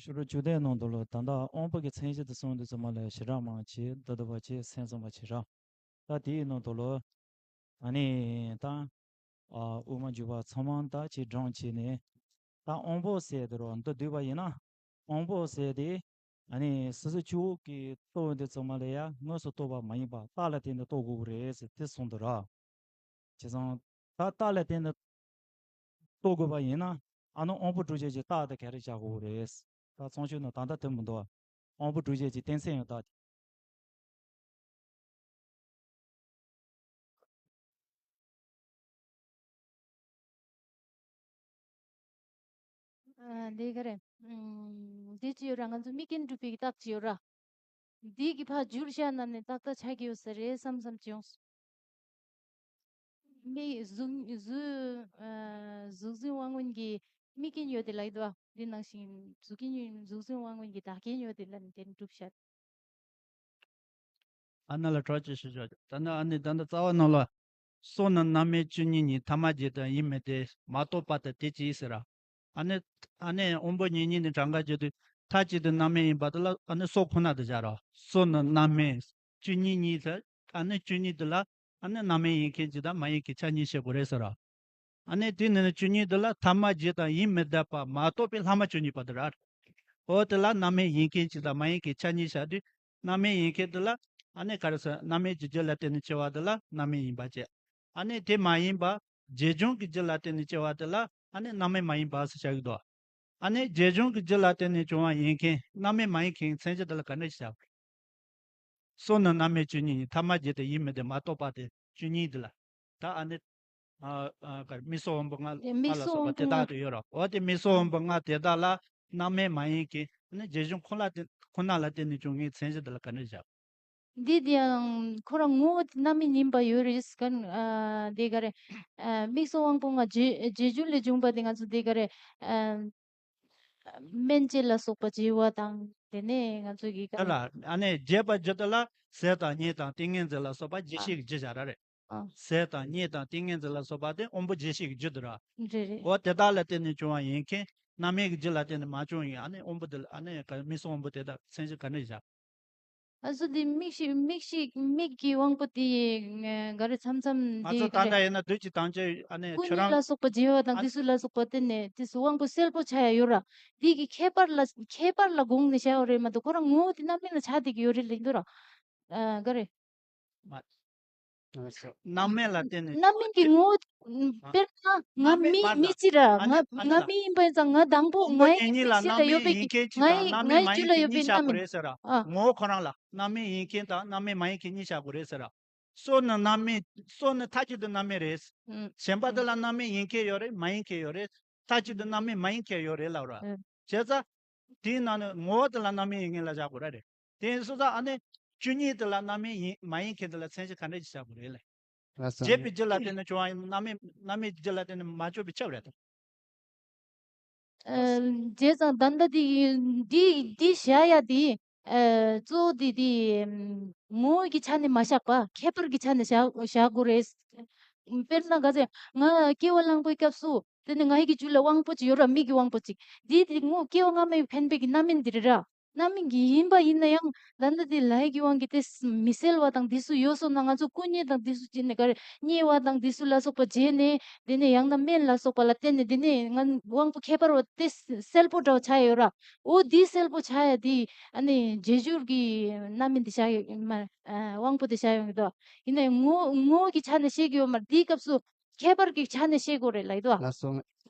ཤོག་གྲངས་བཅུ་བདུན་ནང་དུ་ལ་ད་ལྟ་དབང་པོ་གི་མཚན་གཞི་དེ་གསུངས་དུས་ཙམ་པ་ལ་ཞེ་དྲག་མང་ཆེ་འདི་ལྟ་བ་ཅིག་སེམས་ཙམ་པ་ཞེ་དྲག་ད་དེའི་ནང་དུ་ལ་ཨ་ནི་ད་ཨ་དབུ་མ་འཇུག་པ་ཚང་མ་ད་ཅིག་བགྲངས་བྱས་ནས། ད་དབང་པོ་ཟེར་དེ་རོ་འདི་བསྡུས་པ་ཡིན་ན། དབང་པོ་ཟེར་དེ་ཨ་ནི་སོ་སོ་སྐྱེ་བོ་གི་སྟོབས་དེ་ཚང་མ་ལ་ཡ་དངོས་སུ་རྟོགས་པ་མ་ཡིན་པ་རྟགས་ལ་བརྟེན་ནས་རྟོགས་དགོས་ཀྱི་རེད་ཟེར་དེ་གསུངས་འདུག་ར། བྱས་ཙང་ད་རྟགས་ལ་བརྟེན་ནས་རྟོགས་དགོས་པ་ཡིན་ན། ཨ་ནི་དབང་པོ་དྲུག་ཅན་གྱི་རྟགས་དེ་ག་རེ་བྱ་དགོས་རེད། ད་གསུང་ཆོས་ནང་ད་ལྟ་ཐོན་མི་འདུག་དབང་པོ་དྲུག་ཅན་གྱི་གཏན་ཚིགས་ཡང་རྟགས། ཨ་འདི་ག་རེ། ཨུམ། འདི་ཅི་ཡོད་ར། ང་ཚོ་དམིགས་རྐྱེན་སྒྲུབ་པའི་རྟགས་ཅི་ཡོད་ར། འདི་གི་ཕར་བསྒྱུར་བྱ་ན་ནི་ཏག་ཏག་ཆགས་ཀྱི་ཡོད་ས་རེད་བསམ་བསམ་ཅི་ཡོང་། མི་གཟུགས་གཟུགས་ཨ་གཟུགས་འཛིན་དབང་མངོན་གྱི་དམིགས་རྐྱེན་ཡོད་དེ་ལ་ཡིན་དོ། འདི་ནང་བཞིན་གཟུགས་རྐྱེན་གཟུགས་འཛིན་དབང་མངོན་གྱི་བདག་རྐྱེན་ཡོད་དེ་ལ་ནི་དེ་ནི་གྲུབ་བྱ། ཨ་ན་ལ་གྲོགས་ཅིག་ཞུ་ཆོག་ད་ནི་ཨ་ནི་ད་ནི་རྩ་བ་ནང་ལ། སོ་ནི་རྣམ་སྨིན་བཅུ་གཉིས་ཉིད། ཐ་མ་བརྒྱད་དང་ཡིད་མི་བདེ། མ་རྟོགས་པ་དང་དེ་ཅི་ཟེར་ར། ཨ་ནི་ཨ་ནི་དབང་པོ་ཉེ་གཉིས་ནི་གྲངས་ཀ་བརྗོད་དུས་མཐའ་གཅིག་ཏུ་རྣམ་སྨིན་ཡིན་པ་དེ་ལ་ཨ་ནི་སོ་ཁོ་ན་དུ་བཞག་ར། སོ་ནི་རྣམ་སྨིན་བཅུ་གཉིས་ཉིད་ཟེར། ཨ་ནི་བཅུ་གཉིས་དེ་ལ་ཨ་ནི་རྣམ་སྨིན་ཡིན་མཁན་གཅིག་དང་མ་ཡིན་མཁན་ཆ་གཉིས་བཤད་དགོས་རེད་ཟེར་ར། ཨ་ནི་དེ་ནི་བཅུ་གཉིས་འདི་ལ་ཐ་མ་བརྒྱད་དང་ཡིད་མི་བདེ་བ་མ་གཏོགས་པའི་ལྷག་མ་བཅུ་གཉིས་པ་འདི་ར། འོ་དེ་ལ་རྣམ་སྨིན་ཡིན་མཁན་གཅིག་དང་མ་ཡིན་མཁན་ཆ་གཉིས་བཞག་དུས། རྣམ་སྨིན་ཡིན་མཁན་འདི་ལ་ཨ་ནི་ག་རེ་ཟེར། རྣམ་སྨིན་གྱི་རྒྱུ་ལ་བརྟེན་ནས་སྐྱེ་བ་འདི་ལ་རྣམ་སྨིན་ཡིན་པ་བྱས། ཨ་ནི་དེ་མ་ཡིན་པ། བྱེད་བྱུང་གི་རྒྱུ་ལ་བརྟེན་ནས་སྐྱེ་བ་འདི་ལ་ཨ་ནི་རྣམ་སྨིན་མ་ཡིན་པ་ཟེར་བྱ་གི་འདུག་ཨ་ནི་བྱེད་བྱུང་གི་རྒྱུ་ལ་བརྟེན་ནས་བྱུང་བ་ཡིན་མཁན་རྣམ་སྨིན་མ་ཡིན་མཁན་མཚན་གཞི་འདི་ལ་ག་འདྲ་ཞིག་བྱ་དགོས། སོ་ནི་རྣམ་སྨིན་བཅུ་གཉིས་ཉིད། ཐ་མ་བརྒྱད་དེ་ཡིད་མི་བདེ་མ་རྟོགས་པ་དེ་བཅུ་གཉིས་འདི་ལ། ད་ཨ་ནི། ཨ་ཨ་ག་རེ། མིག་སོགས་དབང་པོ་ལྔ། དེ་མིག་ལྔ་ལ་སོགས་པ་སོགས་དེ་དག་དབང་པོ་ལྔ། དུ་ཡོད་རོ། འོ་དེ་མིག་སོགས་དབང་པོ་ལྔ་དེ་དག་ལ་རྣམ་སྨིན་མ་ཡིན་གྱི་ཨ་ནི་བྱེད་བྱུང་ཁོ་ལ་བརྟེན་ཁོ་ན་ལ་བརྟེན་ནས་བྱུང་ངེས་མཚན་གཞི་དེ་ལ་ག་འདྲ་བཞག་འདི་དེ་ཡང་ཁོ་རང་ངོ་བོ་དེ་རྣམ་སྨིན་ཡིན་པ་ཡོད་རེད་ཟེར་ག་ཨ་དེ་ག་རེ། ཨ་མིག་སོགས་དབང་པོ་ལྔ་བྱེད་བྱེད་བྱུང་ལས་བྱུང་བ་དེ་ང་ཚོ་དེ་ག་རེ། ཨ། སྨིན་བྱེད་ལ་སོགས་པ་བྱེད་པ་དང་དེ་ནས་ང་ཚོ་གི་དེ་ལ་ཨ་ནི་བྱེད་པ་བརྗོད་དེ་ལ་ཟས་དང་གཉིད་དང་ཏིང་ངེ་འཛིན་ལ་སོགས་པ་བརྗོད་བྱའི་རྒྱུ་བྱ་ར་རེད། ཨ། ཟས་དང་གཉིད་དང་ཏིང་ངེ་འཛིན་ལ་སོགས་པ་དེ་དབང་པོ་བརྗོད་བྱའི་རྒྱུ་དུ་ར། རེད་རེད། འོ་དེ་དག་ལ་བརྟེན་ནས་བྱུང་བ་ཡིན་མཁན་རྣམ་སྨིན་གྱི་རྒྱུ་ལ་བརྟེན་ནས་མ་བྱུང་ཡིན། ཨ་ནི་དབང་པོ་དེ་ལ་ཨ་ནི་མིག་སོགས་དབང་པོ་དེ་དག་མཚན་གཞི་ག་འདྲ་བཞག་ཨ་སོ་དེ་མིག་ཤེས་མིག་ཤེས་མིག་གི་དབང་པོ་དེ་ག་རེ་མཚམས་མཚམས་ང་དེ་ཚོ་ད་ག་ལྟ་རེ་ཡིན་ན་དུས་ཀྱི་དང་ཆ་ཨ་ནི་ཁྱོད་རང་ལ་སོགས་པ་བརྗེ་བ་དང་ཨ་དེ་ཚོ་ལ་སོགས་པ་དེ་ནས་དེ་ཚོ་དབང་པོ་གསལ་པོ་ཆགས་ཡ་ཡོད་ར། དེ་གི་ཁྱད་པར་ལ་ཁྱད་པར་ལ་དགོངས་ནས་བྱ་བ་རེད་མ་གཏོགས་ཁོ་རང་ངོ་བོ་དེ་རྣམ་སྨིན་ལ་ཆགས་བསྡད་ཀྱི་ཡོད་རེད་ལབ་འདུག་ར། ཨ་ག་རེ། མ། རྣམ་སྨིན་ལ་བརྟེན་ནས་རྣམ་སྨིན་གྱི་ངོ་བོ། དཔེར་ན་ང་མི་མི་གཅིག་ར། ང་ང་མི་ཡིན་པ་ཡིན་ཙང་ང་དང་པོ་ང་ཡི་མིག་ཤེས་ལ་ཡོད་པའི་ང་ཡི་ང་ཡི་རྒྱུད་ལ་ཡོད་པའི་རྣམ་སྨིན། ཨ། ངོ་བོ་ཁོ་རང་ལ་རྣམ་སྨིན་ཡིན་མཁན་དང་རྣམ་སྨིན་མ་ཡིན་མཁན་གཉིས་བཞག་དགོས་རེད་ཟེར་ར། སོ་ནི་རྣམ་སྨིན། སོ་ནི་མཐའ་གཅིག་ཏུ་རྣམ་སྨིན་རེད། ཨུམ། གཞན་པ་དེ་ལ་རྣམ་སྨིན་ཡིན་མཁན་ཡོད་རེད། མ་ཡིན་མཁན་ཡོད་རེད། མཐའ་གཅིག་ཏུ་རྣམ་སྨིན་མ་ཡིན་མཁན་ཡོད་རེད་ལབ་ར། ཨུམ། བྱས་ཙང་། དེའི་ནང་ནས་ངོ་བོ་དེ་ལ་རྣམ་སྨིན་ཡིན་མཁན་ལ་བཞག་དགོས་ར་རེད། དེ་ཡིན་སོང་ཙང་ཨ་ནི་བཅུ་གཉིས་དེ་ལ་རྣམ་སྨིན་ཡིན་མ་ཡིན་མཁན་དེ་ལ་མཚན་གཞི་ག་འདྲ་ཞིག་བཞག་དགོས་རེད་ལ། ལགས་སོ། བྱས་པའི་རྒྱུ་ལ་བརྟེན་ནས་བྱུང་བ་ཡིན་ན་རྣམ་སྨིན་རྣམ་སྨིན་གྱི་རྒྱུ་ལ་བརྟེན་ནས་མ་བྱུང་བས་ཁྱབ་རེད་དམ། ཨ། བྱས་ཙང་ད་ལྟ་དེ་འདི་འདི་བཞག་ཡ་དེ། ཨ། གཙོ་བོ་དེ་དེ་ངོ་བོ་གི་ཆ་ནས་མ་བཞག་པ་ཁྱད་པར་གྱི་ཆ་ནས་བཞག་བཞག་དགོས་རེད། དཔེར་ན་ག་ཚོད་ང་སྐྱེ་བ་བླངས་པའི་སྐབས་སུ་དེ་ནི་ང་ཡི་གི་རྒྱུད་ལ་དབང་པོ་ཅིག་ཡོད་ར། མིག་གི་དབང་པོ་ཅིག་འདི་དེ་ངོ་སྐྱེ་བ་སྔ་མའི་འཕེན་པའི་གི་རྣམ་སྨིན་འདི་རེད་ར། རྣམ་སྨིན་གྱི་ཡིན་པ་ཡིན་ན་ཡང་ད་ལྟ་དེ་ལས་ཀྱི་དབང་གིས་དེ་མི་གསལ་བ་དང་དེ་ཚོ་ཡོད་སོང་ན། ང་ཚོ་སྐུ་མཉེ་དང་དེ་ཚོ་བྱས་ནས་ག་རེ་མཉེ་བ་དང་དེ་ཚོ་ལ་སོགས་པ་བྱས་ནས། དེ་ནས་ཡང་ན་སྨན་ལ་སོགས་པ་ལ་བརྟེན་ནས་དེ་ནས་ང་དབང་པོ་ཁྱད་པར་བ་དེ་གསལ་པོ་འདྲ་བ་ཆགས་ཡོད་ར། འོ་དེ་གསལ་པོ་ཆགས་ཡ་དེ་ཨ་ནི་རྗེས་འཇུག་གི་རྣམ་སྨིན་དེ་ཆགས་ཡོད་མ། ཨ་དབང་པོ་དེ་ཆགས་ཡོང་གི་འདུག་ཡིན་ནའི་ངོ་ངོ་བོ་གི་ཆ་ནས་ཤེས་ཀྱི་ཡོད་མ་རེད། དེའི་སྐབས་སུ་ཁྱད་པར་གྱི་ཆ་ནས་ཤེས་དགོས་རེད་ལབ་ཀྱི་འདུག་ལགས་སོ།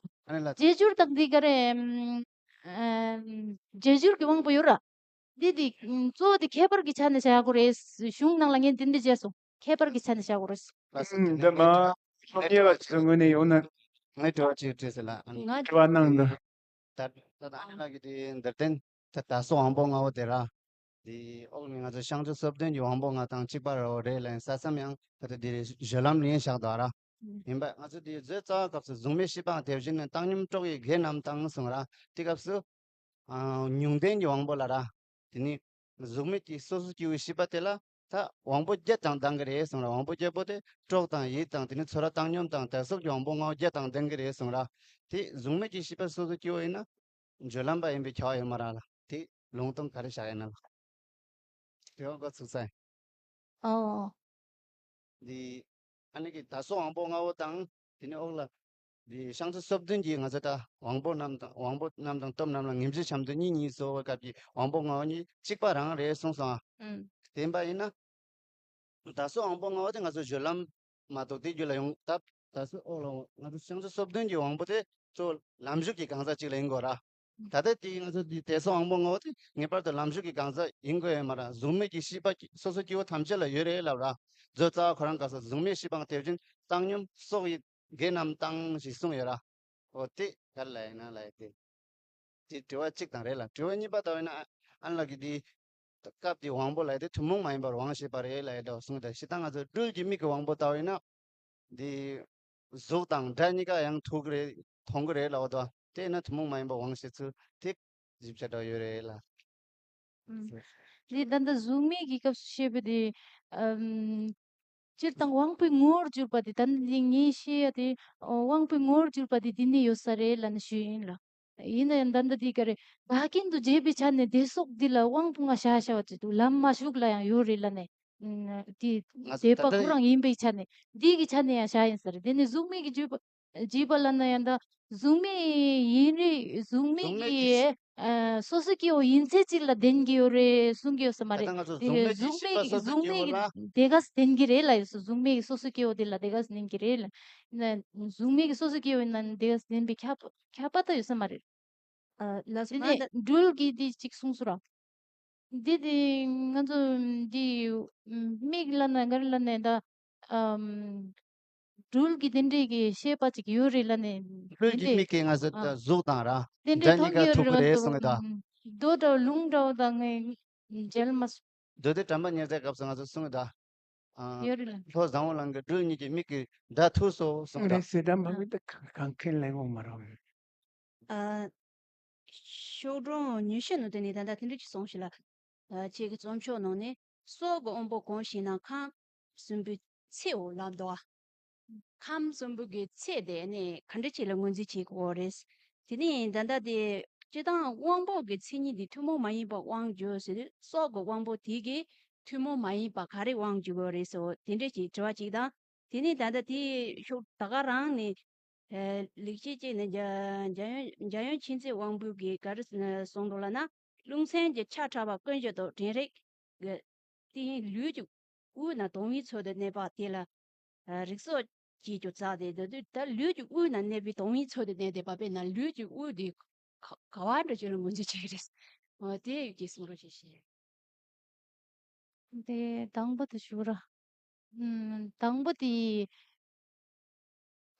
ཨ་ནི་ལ། རྗེས་འཇུག་དང་འདི་ག་རེ། ཨམ། ཨམ། རྗེས་འཇུག་གི་དབང་པོ་ཡོད་ར། འདི་འདི་ཨམ། གཙོ་བོ་འདི་ཁྱད་པར་གྱི་ཆ་ནས་བྱ་དགོས་རེད། གཞུང་ནང་ལ་ངས་འདི་འདྲ་བྱས་སོང་། ཁྱད་པར་གྱི་ཆ་ནས་བྱ་དགོས་རེད། ལགས་སོ། ཨམ། འདི་མ་ཚོགས་གཉིས་པ་ཚོའི་ངོས་ནས་ཡོང་ན། ངས་དྲི་བ་གཅིག་དྲིས་ཟེར་ལ། ང་དྲི་བ་གནང་འདུག་ད་ད་ད་ཨ་ནི་ལགས་ཀྱིས་དེ་འདིར་བརྟེན་ད་ད་གཟུགས་དབང་པོ་ལྔ་བོ་དེ་ར། དེ་འོག་ནས་ང་ཚོ་བཤང་གཅི་སོ་བདུན་གྱི་དབང་པོ་ལྔ་དང་གཅིག་པ་རེད་ལབ་ཡིན་ས་མཚམས་ཡང་ད་ལྟ་དེ་སྦྱོར་ལམ་ལ་ཡིན་བཞག་འདུག་ར། ཡིན་པ་ང་ཚོ་དེ་མཛོད་རྩ་བའི་སྐབས་སུ་གཟུགས་མེད་ཤེས་པའང་དེ་བཞིན་ནི་བཏང་སྙོམས་གྲོགས་ཡི་དགེ་རྣམས་དང་གསུངས་ར། དེ་སྐབས་སུ། ཨ། མྱོང་ལྡན་གྱི་དབང་པོ་ལ་ར། དེ་ནི་གཟུགས་མེད་ཀྱི་སོ་སོ་སྐྱེ་བོའི་ཤེས་པ་དེ་ལ་ད་དབང་པོ་བརྒྱད་དང་ལྡན་གྱི་རེད་གསུངས་ར། དབང་པོ་བརྒྱད་པོ་དེ་གྲོགས་དང་ཡིད་དང་དེ་ནི་ཚོར་བ་བཏང་སྙོམས་དང་དད་སོགས་ཀྱི་དབང་པོ་ལྔ་བརྒྱད་དང་ལྡན་གྱི་རེད་གསུངས་ར། དེ་གཟུགས་མེད་ཀྱི་ཤེས་པ་སོ་སོ་སྐྱེ་བོ་ཡིན་ན་སྦྱོར་ལམ་པ་ཡིན་པའི་ཁྱབ་པ་ཡོད་མ་རེད་ལ། དེ་ལུང་སྟོན་ག་རེ་བཞག་ཡིན་ན་ལ། དེ་འོག་ག་ཚུགས་ས་ཡིན། ཨོ། འདི་ཨ་ནི་གི་ད་གཟུགས་དབང་པོ་ལྔ་བོ་དང་། དེ་ནི་འོག་ལ་འདི་བཤང་གཅི་སོ་བདུན་གྱི་ང་ཚོ་ད་དབང་པོ་རྣམས་དང་དབང་པོ་རྣམས་དང་སྟོབས་རྣམས་ལ་ངེས་འབྱེད་ཆ་མཐུན་གཉིས་གཉིས་སོ་བའི་སྐབས་ཀྱི་དབང་པོ་ལྔ་བོ་གཉིས་གཅིག་པ་རང་རེད་གསུངས་སོང་ཨ། ཨུམ། དེ་ཡིན་པ་ཡིན་ན། ད་གཟུགས་དབང་པོ་ལྔ་བོ་དེ་ང་ཚོ་སྦྱོར་ལམ་མ་གཏོགས་དེ་རྒྱུད་ལ་ཡོང་སྟབས། ད་གཟུགས་འོག་ལ་ང་ཚོ་བཤང་གཅི་སོ་བདུན་གྱི་དབང་པོ་དེ་གཙོ་བོ་ལམ་ཞུགས་ཀྱི་གང་ཟག་ཅིག་ལ་ཡིན་དགོས་ར། ད་ལྟ་དེ་ང་ཚོ་དེ་དད་སོགས་དབང་པོ་ལྔ་བོ་དེ་ངེས་པར་དུ་ལམ་ཞུགས་ཀྱི་གང་ཟག་ཡིན་དགོས་ཡོད་མ་ར། གཟུགས་མེད་ཀྱི་ཤེས་པ་སོ་སོ་སྐྱེ་བོ་ཐམས་ཅད་ལ་ཡོད་རེད་ལབ་ར། མཛོད་རྩ་བ་ཁོ་རང་སྐབས་སུ་གཟུགས་མེད་ཤེས་པའང་དེ་བཞིན་བཏང་སྙོམས་སོགས་ཡི་དགེ་རྣམས་དང་ཞེས་གསུངས་ཡོད་ར། འོ་དེ་ག་རེ་ལབ་ཡིན་ན་ལབ་ཡ་དེ། དེ་དྲི་བ་གཅིག་དང་རེད་ལ། དྲི་བ་གཉིས་པ་ལྟ་བས་ན་ཨ་ཨ་ལ་གི་དེ། སྐབས་དེའི་དབང་པོ་ལ་དེ་ཐུན་མོང་མ་ཡིན་པར་དབང་བྱེད་པ་རེད་ལ་ཡ་འདྲ་བ་གསུངས་ཏེ། ཞེ་ད་ང་ཚོ་སྦྲུལ་གྱི་མིག་གི་དབང་པོ་ལྟ་བས་ན། འདི་གཟུགས་དང་སྒྲ་གཉིས་ཀ་ཡང་ཐུག་གི་རེད་མཐོང་གི་རེད་ལབ་པ་དང་། དེས་ན་ཐུན་མོང་མ་ཡིན་པ་དབང་བྱེད་ཚུལ་དེ་ཞིབ་ཆ་འདྲ་ཡོད་རེད་ལ། ཨུམ། འདི་ད་ལྟ་གཟུགས་མེད་ཀྱི་སྐབས་སུ་བཤད་པ་དེ། ཨམ། སྤྱིར་བཏང་དབང་པོའི་ངོ་བོར་གྱུར་པ་དེ། ད་ནི་ངས་བཤད་ཡ་དེ་དབང་པོའི་ངོ་བོར་གྱུར་པ་དེ་འདི་ནས་ཡོད་ས་རེད་ལབ་ནས་ཞུས་ཡིན་ལ། ཡིན་ན་ཡང་ད་ལྟ་དེ་ག་རེ་བདག་རྐྱེན་དུ་བྱས་པའི་ཆ་ནས་དེ་སོགས་འདི་ལ་དབང་པོ་ལྔ་བཞག་བཞག་པ་ཅིག་འདུག་ལམ་མ་ཞུགས་ལ་ཡང་ཡོད་རེད་ལབ་ནས། ཨུམ། དེ་ང་ཚོ་དད་པ་ད་ལྟ་ཁོ་རང་ཡིན་པའི་ཆ་ནས་འདི་གི་ཆ་ནས་ཡང་བཞག་ཡིན་ས་རེད། དེ་ནས་གཟུགས་མེད་ཀྱི་བརྗོད་པ་བྱས་པ་ལབ་ན་ཡང་ད་གཟུགས་མེད་ཡིན་རེད། གཟུགས་མེད་གཟུགས་མེད་ཀྱི་ཀྱི་ཨ་སོ་སོ་སྐྱེ་བོ་ཡིན་ཚད་ཅིག་ལ་ལྡན་གྱི་ཡོད་རེད་གསུང་གི་ཡོད་ས་མ་ད་རེད། ལྟ་ང་ཚོ་དེ་གཟུགས་མེད་ཀྱི་གཟུགས་ཤེས་པ་མེད་ཀྱི་སོ་སོ་གཟུགས་སྐྱེ་མེད་བོ་ཀྱི་ལ། དེ་ག་ལྡན་གྱི་རེད་ལབ་ཡོད་ས། གཟུགས་མེད་ཀྱི་སོ་སོ་སྐྱེ་བོ་དེ་ལ་དེ་ག་ལྡན་གྱི་རེད་ལ། ན་གཟུགས་མེད་ཀྱི་སོ་སོ་སྐྱེ་བོ་ཡིན་ན་དེ་ག་ལྡན་པའི་ཁྱབ་ཁྱབ་པ་ད་ཡོད་ས་མ་རེད། ཨ་ལགས་སོ། དེ་ང་ནས་ད་སྦྲུལ་གྱི་དེ་གཅིག་གསུངས་སོ་ར། འདི་དེ་ང་ཚོ་འདི་མིག་ལ་ན་ག་རེ་ལ་ནས་ད་ཨམ། སྦྲུལ་གྱི་དེ་འདྲས་ཀྱི་ཤེས་པ་ཅིག་ཡོད་རེད་ལ་ནས། སྦྲུལ་གྱི་དེ་འདྲས་མིག་གིས་ང་ཚོ་ཨ་ད་གཟུགས་དང་ར། དེ་འདྲས་སྒྲ་གཉིས་མཐོང་གི་ཀ་ཡོད་ཐུག་རེད་གི་རེད་བ་གསུང་གི་ད། ཨམ། རྡོ་དང་རླུང་འདྲ་བོ་དང་ངས་མཇལ་མ་སོང་། མདོ་སྡེ་དྲན་པ་ཉེར་མཚན་སྐབས་སུ་ང་ཚོ་གསུང་གི་ད། ཨ་ཡོད་རེད་ལ། ལྷོ་བཟང་བོ་གླིང་གི་སྦྲུལ་གཉིས་ཀྱི་མིག་གིས་སྒྲ་ཐོས་སོ་གསུང་གི་ད། རེད་ཟེར་ད་མ་གི་ད་གང་གང་ཁེལ་ལེན་འོང་མ་རོགས། ཨ། ཤོག་གྲངས་ཉི་ཤུ་ནང་དེ་ནས་ད་ལྟ་དེ་འདྲ་ཅིག་གསུངས་ཤིག་ལ། ཨ། ཁྱེད་ཀྱི་རྩོམ་ཤོག་ནང་ནས་སྲོག་གི་དབང་པོ་གང་ཞིག་ན་ཁམས་གསུམ་པོའི་ཚེའོ་ལབ་འདུག་ཨ། ཁམས་གསུམ་པོ་གི་ཚེ་དེ་ནི་ག་འདྲ་ཅིག་ལ་ངོས་འཛིན་བྱེད་དགོས་རེད། དེ་ནས་ད་ལྟ་དེ་སྤྱིར་བཏང་དབང་པོ་གི་མཚན་ཉིད་དེ་ཐུན་མོང་མ་ཡིན་པ་དབང་བསྒྱུར་ཟེར་དུས། སྲོག་གི་དབང་པོ་དེ་གི་ཐུན་མོང་མ་ཡིན་པ་ག་རེ་དབང་བསྒྱུར་དགོས་རེད་ཟེར་བ་དེ་འདྲ་ཅིག་དྲི་བ་ཅིག་དང་། དེ་ནས་ད་ལྟ་དེ་ཤོག་ད་ག་རང་ནས། ཨ། ལེགས་བཤད་ཅིག་ནས་འཇམ་འཇམ་དབྱངས་མཁྱེན་བརྩེ་དབང་པོ་གིས་ག་རེ་གསུངས་འདུག་ལབ་ན། རླུང་སེམས་ཀྱི་ཆ་ཕྲ་བ་ཀུན་གཞི་དང་དྲན་རེག་གི་སྟེང་ལུས་ཀྱི་དབུས་ན་དང་བའི་ཚུལ་དུ་གནས་པ་དེ་ལ། ཨ། རིག་སོགས་ཀྱིས་ཀྱང་བཙགས་ཏེ། ད་དུས་ད་ལུས་ཀྱི་དབུས་ན་གནས་པའི་དང་བའི་ཚུལ་དུ་གནས་བསྡད་པ། དཔེར་ན་ལུས་ཀྱི་དབུས་དེ་ག་ག་བ་འདྲ་ཅིག་ལ་ངོས་འཛིན་བྱེད་ཀྱི་རེད། འོ་དེ་ཡི་གེ་གསུང་རོགས་བྱེད་ཞེས། དེ་དང་པོ་དེ་ཞུ་ར། ཨུམ། དང་པོ་དེ་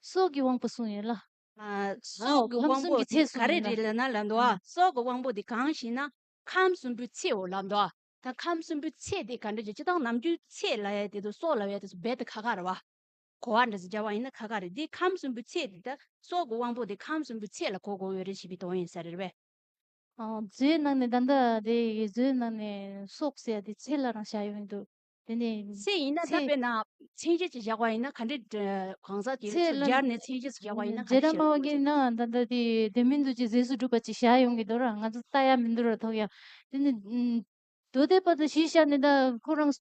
སྲོག་གི་དབང་པོ་གསུངས་ཡོད་ལ། ཨ། སྲོག་གི་དབང་པོ་དེ་ག་རེ་རེད་ལབ་ན་ལབ་འདུག་ཨ། སྲོག་གི་དབང་པོ་དེ་གང་ཞིག་ན་ཁམས་གསུམ་པོའི་ཚེའོ་ལབ་འདུག་ཨ། ད་ཁམས་གསུམ་པོའི་ཚེ་དེ་ག་འདྲ་ཅིག་སྤྱིར་བཏང་ནམ་རྒྱུན་ཚེ་ལབ་ཡ་དེ་དང་སྲོག་ལབ་ཡ་དེ་ཚོ་རྦད་དེ་ཁ་ཁ་རེད་བ། གོ་བ་འདྲ་ཟེར་བྱ་བ་ཡིན་ན་ཁ་ཁ་རེད། འདི་ཁམས་གསུམ་པོའི་ཚེ་འདི་ད་སྲོག་གི་དབང་པོ་དེ་ཁམས་གསུམ་པོའི་ཚེ་ལ་གོ་དགོས་ཡོད་རེད་ཞེས་པའི་དོན་ཡིན་ས་རེད་པས། ཨ། མཛོད་ནང་ནས་ད་ལྟ་དེ་མཛོད་ནང་ནས་སྲོག་ཟེར་ཡ་དེ་ཚེ་ལ་རང་བཞག་ཡོད་མི་འདུག་དེ་ནས་ཚེ་ཡིན་ན་ད་ཚེ་དཔེར་ན་མཚན་བརྗོད་ཅིག་བཞག་པ་ཡིན་ན་ག་འདྲའི་འདྲ་གང་ཟག་དེ་ཚོ་ཚེ་ལ་སྦྱར་ནས་མཚན་བརྗོད་ཅིག་བཞག་པ་ཡིན་ན་ག་རྗེ་འདྲ་ར་མ་བཤད་བ་དགོས་གིས་ཟེར། ན་ད་ལྟ་དེ་ལྡན་མིན་འདུ་བྱེད་ཟས་སུ་གྲུབ་པ་ཅིག་བཞག་ཡོང་གི་འདུག་ར། ང་ཚོ་ལྟ་ཡ་མི་འདུག་ར་ཐོག་ཡ། དེ་ནི་ཨུམ། མདོ་སྡེ་པ་དང་གཞི་བཞག་ནས་ད་ཁོ་རང་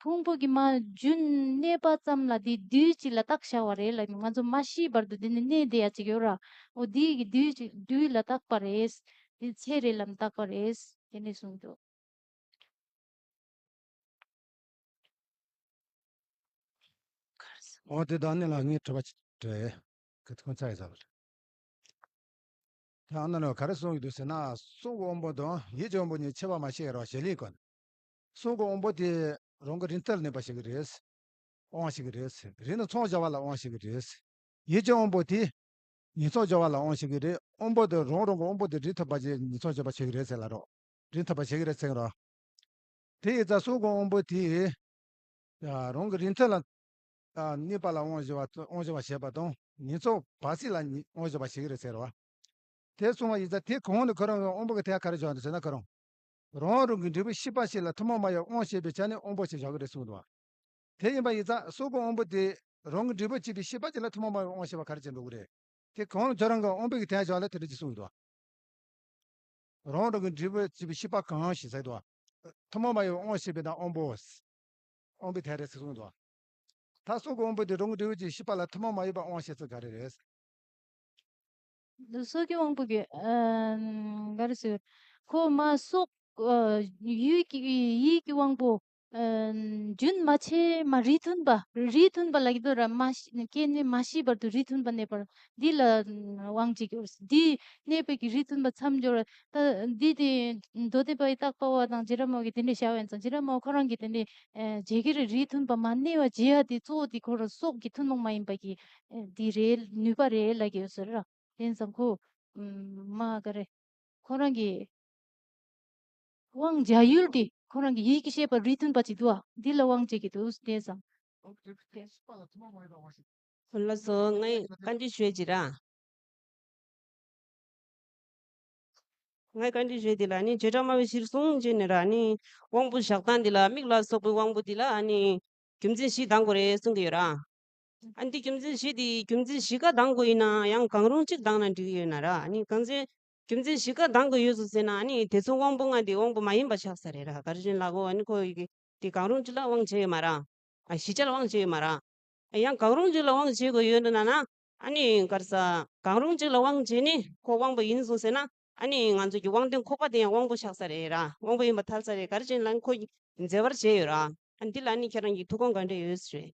ཕུང་པོ་གི་མ་རྒྱུན་གནས་པ་ཙམ་ལ་དེ་དུས་གཅིག་ལ་བཏགས་བཞག་པ་རེད་ལ། ང་ཚོ་མ་ཤི་བར་དུ་དེ་ནི་གནས་བསྡད་ཡ་ཅིག་ཡོད་ར། འོ་དེ་གི་དུས་གཅིག་དུས་ལ་བཏགས་པ་རེད། དེ་ཚེ་རེད་ལ་མི་བཏགས་པ་རེད། དེ་ནས་གསུངས་འདུག་འོ་དེ་དང་ནི་ལ་ངས་དྲི་བ་ཅིག་དྲིས། ཁ་ཐུག་ཚ་ཡི་ཟ་བ་རེད། ད་ཨ་ན་ལ་ག་རེ་གསུངས་ཡོད་འདུག་ཟེར་ན། གསུང་གི་དབང་པོ་དང་ཡིད་ཀྱི་དབང་པོ་གཉིས་ཕྱེ་བ་མ་ཤེས་རོགས་ཞལ་ལས་གོ། གསུང་གི་དབང་པོ་དེ་རང་གི་རིན་ཐང་ལ་གནས་པ་ཞིག་རེད། དབང་ཞིག་རེད། རིན་ནི་མཚོན་བྱ་བ་ལ་དབང་ཞིག་རེད། ཡིད་ཀྱི་དབང་པོ་དེ་ཉིང་མཚམས་སྦྱོར་བ་ལ་དབང་ཞིག་གི་རེད། དབང་པོ་དེ་རང་རང་གི་དབང་པོ་དེ་རིག་ཐུབ་པ་ཞིག་ཉིང་མཚམས་སྦྱོར་བ་ཞིག་གི་རེད་ཟེར་ལ་རོ། རིག་ཐུབ་པ་ཞིག་གི་རེད་ཟེར་རོ། དེ་ཡི་རྩ་གསུང་གི་དབང་པོ་དེ་རང་གི་རིག་མཐུན་ལ་གནས་པ་ལ་དབང་བཞི་བ་དབང་བཞི་བ་བྱེད་པ་དང་ཉིང་མཚམས་བར་སྲིད་ལ་དབང་བཞི་བ་ཞིག་གི་རེད་ཟེར་རོ། དེ་གསུང་བ་ཡི་རྩ་དེ་གོང་ནས་ཁོ་རང་གི་དབང་པོ་གི་ཐད་ག་རེ་བྱུང་འདུག་ཟེར་ན། ཁོ་རང་རང་རང་གི་འབྲས་བུ་ཤེས་པ་ཞིག་ལ་ཐུན་མོང་མ་ཡིན་པའི་དབང་བྱེད་པའི་ཆ་ནས་དབང་པོ་ཞེས་བྱ་གི་རེད་གསུངས་འདུག་དེ་ཡིན་པ་ཡིན་ཙང་གསུང་གི་དབང་པོ་དེ་རང་གི་འབྲས་བུ་སྐྱེད་པའི་ཤེས་པ་ཅིག་ལ་ཐུན་མོང་མ་ཡིན་དབང་ཞེས་པ་ག་རེ་བྱེད་འགྲོ་གི་རེད། དེ་གང་ལ་ཁྱོད་རང་གི་དབང་པོ་གི་དོན་བྱ་ལ་དེ་འདྲ་ཅིག་གསུངས་འདུག་རང་རང་གི་འབྲས་བུ་སྐྱེད་པའི་ཤེས་པ་གང་ཞེས་ཟེར་འདུག་ཐུན་མོང་མ་ཡིན་དབང་ཞེས་པའི་དང་དབང་པོ། དབང་པོའི་དོན་རེད་ཟེར་གསུངས་འདུག་ད་གསུང་གི་དབང་པོ་དེ་རང་གི་འབྲས་བུ་སྐྱེད་པའི་ཤེས་པ་ལ་ཐུན་མོང་མ་ཡིན་པ་དབང་ཞེས་ཚུལ་ག་རེ་རེད། འདི་སོ་སྐྱེ་དབང་པོ་གི་ཨ་ག་རེ་ཟེར། ཁོ་མ་སོགས་ཨ་ཡུལ་གྱི་ཡིད་ཀྱི་དབང་པོ་ཨ་རྒྱུན་མ་ཆད་མ་རིགས་མཐུན་པ། རིགས་མཐུན་པ་ལ་གི་དོ་ར་མ་ཤི་སྐྱེ་གནས་མ་ཤི་བར་དུ་རིགས་མཐུན་པ་གནས་པར་འདི་ལ་དབང་བྱེད་ཀྱི། འདི་གནས་པའི་གི་རིགས་མཐུན་པ་མཚམས་སྦྱོར། ད་འདི་དེ་མདོ་སྡེ་པ་ཡི་བརྟག་པ་བ་དང་རྗེ་ར་མ་བ་གི་དེ་འདྲའི་བྱ་བ་ཡིན་ཙང་། རྗེ་ར་མ་བ་ཁོ་རང་གི་དེ་འདྲའི་ཨ་བྱེད་ཀྱི་རེད། རིགས་མཐུན་པ་མ་གནས་པ་བྱེད་ཡ་དེ་གཙོ་བོ་དེ་ཁོ་རང་སོགས་ཀྱི་ཐུན་མོང་མ་ཡིན་པ་གི་ཨ་འདི་རེད། ནུས་པ་རེད་ལབ་ཀྱི་ཡོད་ཟེར་ར། དེ་ཙང་ཁོ་ཨ་མ་ག་རེ་ཁོ་རང་གི་དབང་བྱ་ཡུལ་དེ་ཁོ་རང་གི་ཡིད་ཀྱི་ཤེས་པ་རིགས་མཐུན་པ་ཅིག་འདུག་ཨ། འདི་ལ་དབང་བྱེད་ཀྱི་འདུག་དེ་ཙང་། ལགས་སོ། ངས་བཀའ་འདྲི་ཞུས་ཅི་ར། ངས་བཀའ་འདྲི་ཞུས་དེ་ལ་ནི་བྱེ་བྲག་སྨྲ་བའི་གཞིར་བཟུང་བྱས་ནས་ར་ནི་དབང་པོ་བཞག་སྟངས་འདི་ལ་མིག་ལ་སོགས་པའི་དབང་པོ་འདི་ལ་ནི་རྒྱུ་མཚན་བཞི་ལྡང་དགོས་རེད་གསུང་གི་ཡོད་ར། ཨ་འདི་རྒྱུ་མཚན་བཞི་དེ་རྒྱུ་མཚན་བཞི་ཀ་ལྡང་དགོས་ཡིན་ན་ཡང་གང་རུང་གཅིག་ལྡང་ན་འགྲིག་གི་ཡོད་ན་ར། ནི་གང་ཚེ་རྒྱུ་མཚན་བཞི་ཀ་ལྡང་དགོས་ཡོད་སོང་ཟེར་ན་ནི་དེ་ཚོ་དབང་པོ་ལྔ་དེ་དབང་པོ་མ་ཡིན་པ་ཆགས་ས་རེད་ར། ག་རེ་བྱས་ན་ལ་གོ་ཨ་ནི་ཁོ་ཡི་གེ་དེ་གང་རུང་གཅིག་ལ་དབང་བྱེད་ཡོད་མ་ར། ཨ་བཞི་ཆ་ལ་དབང་བྱེད་ཡོད་མ་ར། ཡང་གང་རུང་གཅིག་ལ་དབང་བྱེད་དགོས་ཡོད་འདུག་ན་ན། ཨ་ནི་ག་རེ་ཟ། གང་རུང་གཅིག་ལ་དབང་བྱེད་ནི་ཁོ་དབང་པོ་ཡིན་གསུངས་ཟེར་ན། ཨ་ནི་ང་ཚོ་གི་དབང་དོན་ཁོག་པ་དེ་ཡང་དབང་པོ་ཆགས་ས་རེད་ར། དབང་པོ་ཡིན་པ་ཐལ་ས་རེད། ག་རེ་བྱས་ན་ཁོ་མཛེས་པར་བྱས་ཡོད་ར། ཨ་འདི་ལ་ནི་ཁྱེད་རང་གི་ཐུགས་དགོངས་ག་འདྲ་ཡོད་རེད།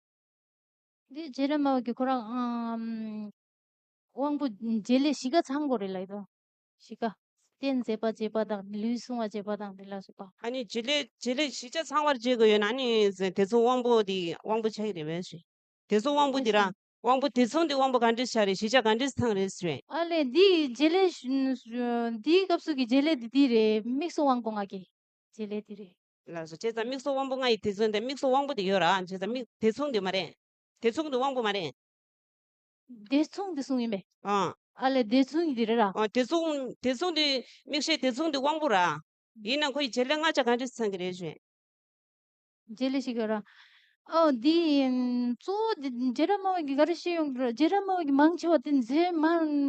འདི་རྗེ་ར་མ་བ་གི་ཁོ་རང་ཨམ། དབང་པོ་བྱེད་ལས་བཞི་ཀ་ཚང་དགོས་རེད་ལབ་ཡོད་དོ། བཞི་ཀ། རྟེན་མཛད་པ་བྱེད་པ་དང་ལུས་བསྲུང་བ་བྱེད་པ་དང་འདི་ལ་སོགས་པ། ཨ་ནི་བྱེད་ལས་བྱེད་ལས་བཞི་ཆ་ཚང་བར་བྱེད་དགོས་ཡོད་ན་ཨ་ནི་དེ་ཚོ་དབང་པོ་དེ་དབང་པོ་ཆགས་ཀྱི་རེད་པས་ཞེས། དེ་ཚོ་དབང་པོ་དེ་ར། དེ་དབང་པོ་དེ་ཚོ་འདི་དབང་པོ་ག་འདྲས་ཆགས་རེད། བཞི་ཆ་ག་འདྲས་ཚང་རེད་ཞེས། ཨ་ལས་འདི་བྱེད་ལས་འདིའི་སྐབས་སུ་གི་བྱེད་ལས་དེ་འདི་རེད། མིག་སོགས་དབང་པོ་ལྔ་གི་བྱེད་ལས་དེ་རེད། ལགས་སོ། བྱས་ཙང་མིག་སོགས་དབང་པོ་ལྔ་ཡི་དེ་ཚོ་འདི་མིག་སོགས་དབང་པོ་དེ་ཡོད་ར། བྱས་ཙང་མིག་དེ་མཚུངས་དེ་མ་རེད། དེ་མཚུངས་དེ་དབང་པོ་མ་རེད། དེ་མཚུངས་དེ་གསུངས་ཡིན་པས། ཨ། ཨ་ལས་དེ་མཚུངས་ཡིན་དེ་རེད་ར། ཨ་དེ་མཚུངས་དེ་མཚུངས་དེ་མིག་ཤེས་དེ་མཚུངས་དེ་དབང་པོ་ར། ཡིན་ན་ཁོ་ཡི་བྱེད་ལས་ལྔ་ཆ་ག་འདྲས་ཚང་གི་རེད་ཞུས། བྱེད་ལས་ཤིག་ཡོད་ར། ཨོ་འདི་གཙོ་བོ་འདི་རྗེ་ར་མ་བ་གི་ག་རེ་བཤད་ཡོང་གི་ར། རྗེ་ར་མ་བ་གི་མང་ཆེ་བ་དེ་མཛད་མ་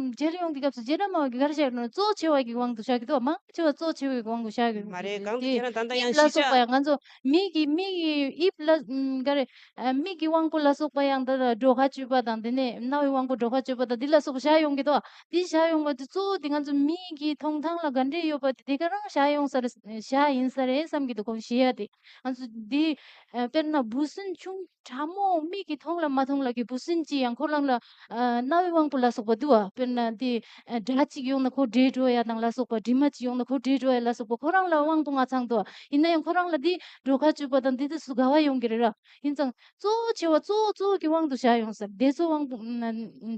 མཇལ་ཡོང་གི་སྐབས་སུ་རྗེ་ར་མ་བ་གི་ག་རེ་བཤད་ཡོང་གི་ར། གཙོ་ཆེ་བ་གི་དབང་དུ་བཞག་གི་འདུག་མང་ཆེ་བ་གཙོ་ཆེ་བའི་དབང་དུ་བཞག་གི་མ་རེད། གང་དུ་དེ་ཁྱེད་རང་ད་ལྟ་ཡང་དབྱིབས་ལ་ཤེས་སོགས་པ་ཡང་ང་ཚོ་མིག་གི་མིག་གི་དབྱིབས་ལ་ཨམ་ག་རེ་ཨ་མིག་གི་དབང་པོ་ལ་སོགས་པ་ཡང་ད་ལྟ་གྲོད་ཁ་བཅུད་པ་དང་དེ་ནས་རྣ་བའི་དབང་པོ་གྲོད་ཁ་བཅུད་པ་དང་འདི་ལ་སོགས་པ་བཞག་ཡོང་གི་འདུག་འདི་བཞག་ཡོང་བ་དེ་གཙོ་བོ་དེ་ང་ཚོ་མིག་གི་མཐོང་ཐང་ལ་ག་འདྲས་ཡོད་པ་དེ་དེ་ག་རང་བཞག་ཡོང་ས་རེད། བཞག་ཡིན་ས་རེད་བསམ་གྱི་འདུག་ཁོང་ཤེས་ཡ་དེ། ང་ཚོ་འདི་ཨ་དཔེར་ན་འབུ་སྲིན་ཆུང་ཕྲ་མོ་མིག་གིས་མཐོང་ལ་མ་མཐོང་ལ་གི་འབུ་སྲིན་ཅིག་ཡང་ཁོ་རང་ལ་ཨ་རྣ་བའི་དབང་པོ་ལ་སོགས་པ་འདུག་བ། དཔེར་ན་འདི་ཨ་སྒྲ་ཅིག་ཡོང་ན་ཁོ་བྲོས་འགྲོ་ཡ་དང་ལ་སོགས་པ། དྲི་མ་ཅིག་ཡོང་ན་ཁོ་བྲོས་འགྲོ་ཡ་ལ་སོགས་པ་ཁོ་རང་ལ་དབང་པོ་ལྔ་ཚང་འདུག་བ། ཡིན་ན་ཡང་ཁོ་རང་ལ་འདི་གྲོད་ཁ་བཅུད་པ་དང་འདི་དེ་སུ་ག་བ་ཡོང་གི་རེད་ར། ཡིན་ཙང་གཙོ་བོ་ཆེ་བ་གཙོ་བོ་གཙོ་བོ་གི་དབང་དུ་བཞག་ཡོང་ས་རེད། དེ་ཚོ་དབང་པོ་ཨ་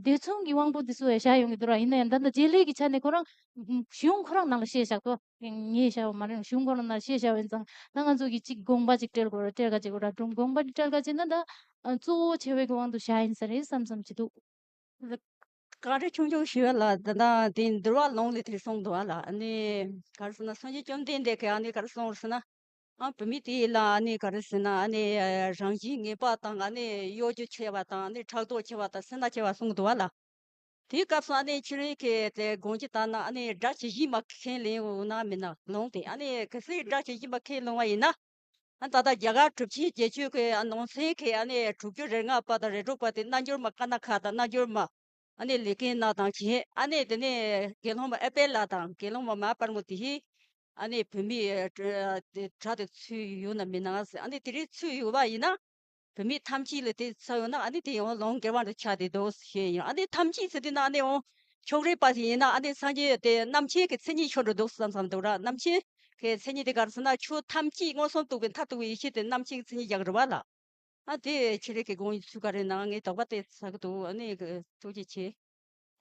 དེ་མཚུངས་ཀྱི་དབང་པོ་དེ་ཚོ་ཡང་བཞག་ཡོང་གི་འདུག་ར། ཡིན་ན་ཡང་ད་ལྟ་བྱེད་ལས་ཀྱི་ཆ་ནས་ཁོ་རང་གཞུང་ཁོ་རང་ནང་ལ་བཤད་བཞག་འདུག་ངས་བྱ་བ་མ་རེད། གཞུང་ཁོ་རང་ནང་བཤད་བྱ་བ་ཡིན་ཙང་ད་ང་ཚོ་གི་གཅིག་དགོངས་པ་གཅིག་སྤྲད་དགོས་ར། སྤྲད་ག་བྱེད་དགོས་ར། དགོངས་པ་གཅིག་སྤྲད་ག་བྱེད་ན་ད་གཙོ་བོ་ཆེ་བའི་གི་དབང་དུ་བཞག་ཡིན་ས་རེད་བསམ་བསམ་བྱེད་འདུག་ག་རེ་ཆུང་ཆུང་ཞུ་བ་ལ་ད་ད་དེ་འདུལ་བ་ལུང་ལས་དེ་གསུངས་འདུག་བ་ལ། ཨ་ནི་ག་རེ་ཟེར་ན་སངས་རྒྱས་བཅོམ་ལྡན་འདས་ཀྱིས་ཨ་ནི་ག་རེ་གསུངས་ཟེར་ན། ཨ་བུད་མེད་དེ་ལ་ཨ་ནི་ག་རེ་ཟེར་ན། ཨ་ནི་རང་བཞིན་ངན་པ་དང་། ཨ་ནི་གཡོ་སྒྱུ་ཆེ་བ་དང་། ཨ་ནི་ཕྲག་དོག་ཆེ་བ་དང་། སེར་སྣ་ཆེ་བ་གསུངས་འདུག་བ་ལ། དེའི་སྐབས་སུ་ཨ་ནི་ཕྱི་རོལ་གྱི་དེ་དགོངས་ཀྱི་ལྟར་ན། ཨ་ནི་དགྲ་ཇི་བཞིན་པ་ཁས་ལེན་འོང་ན་མིན་ན་ལོང་སྟེ། ཨ་ནི་གལ་སྲིད་དགྲ་ཇི་བཞིན་པ་ཁས་ལེན་པ་ཡིན་ན། ཨ་ད་ལྟ་རྒྱ་གར་གྲུབ་ཆེན་བརྒྱད་ཅུ་གི་ཨ་ནང་ཚན་གྱི་ཨ་ནི་དྲུག་ཅུ་རེ་ལྔ་པ་དང་རེ་དྲུག་པ་དེ་རྣལ་འབྱོར་མ་ཀ་ན་ཁ་དང་རྣལ་འབྱོར་མ་ཨ་ནི་ལས་མཁན་ནག་དང་བྱས། ཨ་ནི་དེ་ནས་དགེ་སློང་མ་ཨེ་པེ་ལ་དང་དགེ་སློང་མ་མ་པར་མོ་དེ་བཞིན་ཨ་ནི་བུད་མེད་དེ་དགྲ་དེ་ཚུད་ཡོད་ན་མིན་ན་ཟེར། ཨ་ནི་དེ་རིགས་ཚུད་ཡོད་པ་ཡིན་ན། བུད་མེད་ཐམས་ཅད་ལ་དེ་ཚུད་ཡོད་ན། ཨ་ནི་དེ་ཡང་ལོང་དགེ་བ་འདྲ་ཆགས་བསྡད་འདུག་ཞེས་ཡིན། ཨ་ནི་ཐམས་ཅད་ཟེར་དུས་ན་ཨ་ནི་ཡང་ཕྱོགས་རིས་པ་ཞིག་ཡིན་ན། ཨ་ནི་སངས་རྒྱས་དེ་རྣམ་མཁྱེན་གྱི་མཚན་ཉིད་ཤོར་འགྲོ་འདུག་བསམ་བསམ་འདུག་ར། རྣམ་མཁྱེན་གྱི་མཚན་ཉིད་དེ་ག་རེ་ཟེར་ན། ཆོས་ཐམས་ཅད་མངོན་སུམ་རྟོགས་པའི་མཐར་ཐུག་པའི་ཡེ་ཤེས་དེ་རྣམ་མཁྱེན་གྱི་མཚན་ཉིད་རྒྱག་རེད་བ་ལ། ཨ་དེ་ཕྱི་རོལ་གྱི་དགོངས་ཚུལ་ག་རེ་ན་ངའི་དོགས་པ་དེ་ཟ་གི་འདུག་ཨ་ནི་ཐུགས་རྗེ་ཆེ།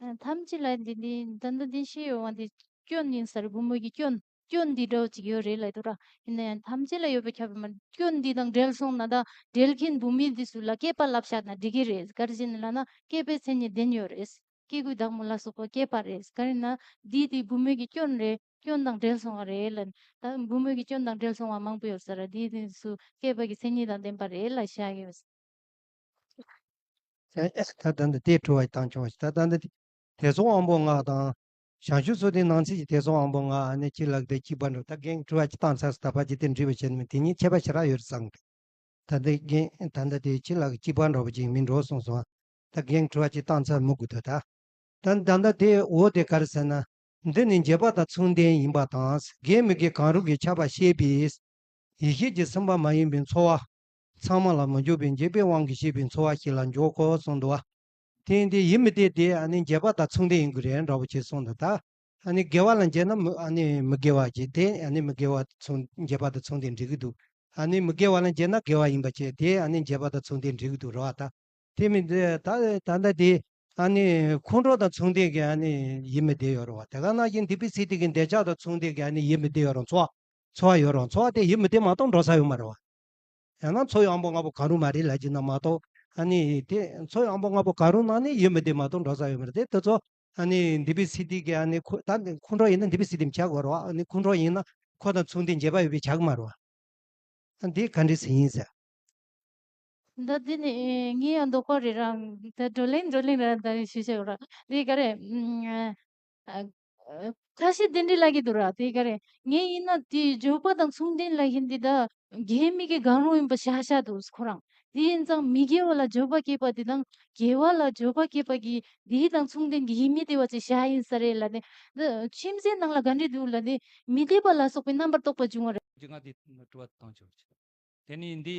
ཨ་ཐམས་ཅད་ལ་འདི་འདི་ད་ལྟ་འདི་ཤེས་ཡོང་བ་འདི་སྐྱོན་ཡིན་ས་རེད། བུ་མོ་གི་སྐྱོན་སྐྱོན་འདི་འདྲ་བོ་ཅིག་ཡོད་རེད་ལབ་འདུག་ར། ཡིན་ན་ཡང་ཐམས་ཅད་ལ་ཡོད་པ་ཁྱབ་པ་མ་རེད། སྐྱོན་འདི་དང་འབྲེལ་སོང་ན་ད་འབྲེལ་མཁན་བུད་མེད་འདི་ཚོ་ལ་སྐྱེས་པ་བསླབ་བཞག་ན་འགྲིག་གི་རེད། ག་རེ་བྱས་ནས་ལབ་ན་སྐྱེས་པའི་མཚན་ཉིད་ལྡན་ཡོད་རེད། སྐྱེ་དགུའི་བདག་མོ་ལ་སོགས་པ་སྐྱེས་པ་རེད། ག་རེ་ན་འདི་དེ་བུ་མོ་གི་སྐྱོན་རེད། སྐྱོན་དང་འབྲེལ་སོང་བ་རེད་ལབ། ད་བུ་མོ་གི་སྐྱོན་དང་འབྲེལ་སོང་བ་མང་པོ་ཡོད་ས་རེད། འདི་དེ་ཚོ་སྐྱེས་པ་གི་མཚན་ཉིད་དང་ལྡན་པ་རེད་ལབ་བཞག་ཡོད། ད་ད་འདི་དེ་དྲི་བ་བཏང་ཆོག་ཞིག་ད་ད་འདི་དེ་སོགས་དབང་པོ་ལྔ་དང་། བྱང་ཆུབ་སོ་ལྡན་ནང་གསེས་ཀྱི་དེ་སོགས་དབང་པོ་ལྔ། ཨ་ནི་ཅི་ལགས་དེ་གཅིག་པ་འགྲོ། ད་རྒན་དྲི་བ་གཅིག་བཏང་ཚར་སོང་། ད་ཕར་ཅི་དེ་འདྲི་བ་བྱེད་མི་དེ་གཉིས་ཁྱད་པར་ཞེ་དྲག་ཡོད་རེད་བསམ་གི། ད་འདི་རྒན་ད་འདི་དེ་ཅི་ལགས་གཅིག་པ་འགྲོ་བ་ཅིག་མི་འགྲོ་གསུངས་སོང་། ད་རྒན་དྲི་བ་གཅིག་བཏང་ཚར་མི་དགོས་དོ། ད་ད་ད་ད་དེ་འོ་དེ་ག་རེ་ཟེར་ན། འདི་ནི་འགྱེད་པ་དང་མཚུངས་ལྡན་ཡིན་པ་དང་། དགེ་མི་དགེ་གང་རུང་གིས་ཁྱབ་པ་ཤེས་པས། ཡེ་ཤེས་ཀྱི་སེམས་དཔའ་མ་ཡིན་པའི་ཚོར་བ། ཚང་མ་ལ་མི་འཇུག་པའི་འགྱེད་པའི་དབང་གིས་སྐྱེས་པའི་ཚོར་བ་ཞིག་ལ་འཇོག་གོ་གསུངས་འདུག་བ། དེ་ཡིན་དུས་ཡིད་མི་བདེ་དེ་ཨ་ནི་འགྱེད་པ་དང་མཚུངས་ལྡན་ཡིན་དགོས་རེད་འདྲ་བོ་ཅིག་གསུངས་འདུག་ད་ཨ་ནི་དགེ་བ་ལ་འགྱེད་ན་མི་ཨ་ནི་མི་དགེ་བ་ཅིག་དེ་ཨ་ནི་མི་དགེ་བ་མཚུངས་འགྱེད་པ་དང་མཚུངས་ལྡན་འགྲིག་གི་འདུག་ཨ་ནི་མི་དགེ་བ་ལ་འགྱེད་ན་དགེ་བ་ཡིན་པ་བྱས། དེ་ཨ་ནི་འགྱེད་པ་དང་མཚུངས་ལྡན་འགྲིག་གི་འདུག་རེད་བ། ད་དེ་མིན་དེ་ད་ད་ལྟ་དེ་ཨ་ནི་ཁོང་ཁྲོ་དང་མཚུངས་ལྡན་གྱི་ཨ་ནི་ཡིད་མི་བདེ་ཡོད་རེད་བ། དེ་ག་ནང་བཞིན་འདི་པའི་སི་ཏི་གི་འདོད་ཆགས་དང་མཚུངས་ལྡན་གྱི་ཨ་ནི་ཡིད་མི་བདེ་ཡོད་རེད། ཚོར་བ་ཚོར་བ་ཡོད་རེད། ཚོར་བ་དེ་ཡིད་མི་བདེ་མ་གཏོགས་འགྲོ་ས་ཡོད་མ་རེད་བ། ཡང་ན་ཚོར་བའི་དབང་པོ་ལྔ་པོ་གང་རུང་མ་རེད་ལབ་ཀྱི་ན་མ་གཏོགས། ཨ་ནི་དེ་ཚོར་བའི་དབང་པོ་ལྔ་པོ་གང་རུང་ནང་ནས་ཡིད་མི་བདེ་མ་གཏོགས་འགྲོ་ས་ཡོད་མ་རེད། དེ་དེ་ཚོ་ཨ་ནི་འདི་པའི་སི་ཏི་གི་ཨ་ནི་ཁོ་ད་ཁོང་ཁྲོ་ཡིན་ན་འདི་པའི་སི་ཏི་མི་ཆགས་དགོས་རེད་བ། ཨ་ནི་ཁོང་ཁྲོ་ཡིན་ན་ཁོ་དང་མཚུངས་ལྡན་འགྱེད་པ་ཡོད་པའི་ཆགས་ཀྱི་མ་རེད་བ། ཨ་འདི་ག་འདྲ་ཟེར་ཡིན་ཟེར། ད་འདི་ནི་ངའི་ཡང་དོགས་པ་རེད་ར། ད་བགྲོ་གླེང་བགྲོ་གླེང་ར་ད་ཞུ་བྱ་ཡོད་ར། འདི་ག་རེ། ཨ། ཨ། ཁ་ཤས་དེ་འདྲ་ལབ་ཀྱི་འདུག་ར། དེ་ག་རེ། ངས་ཡིན་ན་དེ་འགྱོད་པ་དང་མཚུངས་ལྡན་ལབ་བཞིན་འདི་ད་དགེ་མི་དགེ་གང་རུང་ཡིན་པ་ཤ་ཤ་འདུག་ཁོ་རང་། དེ་ཡིན་ཙང་མི་དགེ་བ་ལ་འགྱོད་པ་སྐྱེས་པ་དེ་དང་དགེ་བ་ལ་འགྱོད་པ་སྐྱེས་པ་གི་དེ་དང་མཚུངས་ལྡན་གྱི་ཡིད་མི་བདེ་བ་ཅིག་ཤ་ཡིན་ས་རེད་ལབ་ནས། འདི་མཆིམས་ཟས་ནང་ལ་ག་འདྲ་འདུག་ལབ་ནས་མི་བདེ་བ་ལ་སོགས་པའི་རྣམ་པར་རྟོག་པ་འབྱུང་བ་རེད། ང་དེ་དྲི་བ་བཏང་ཆོག་ཆེ། དེ་ནས་འདི་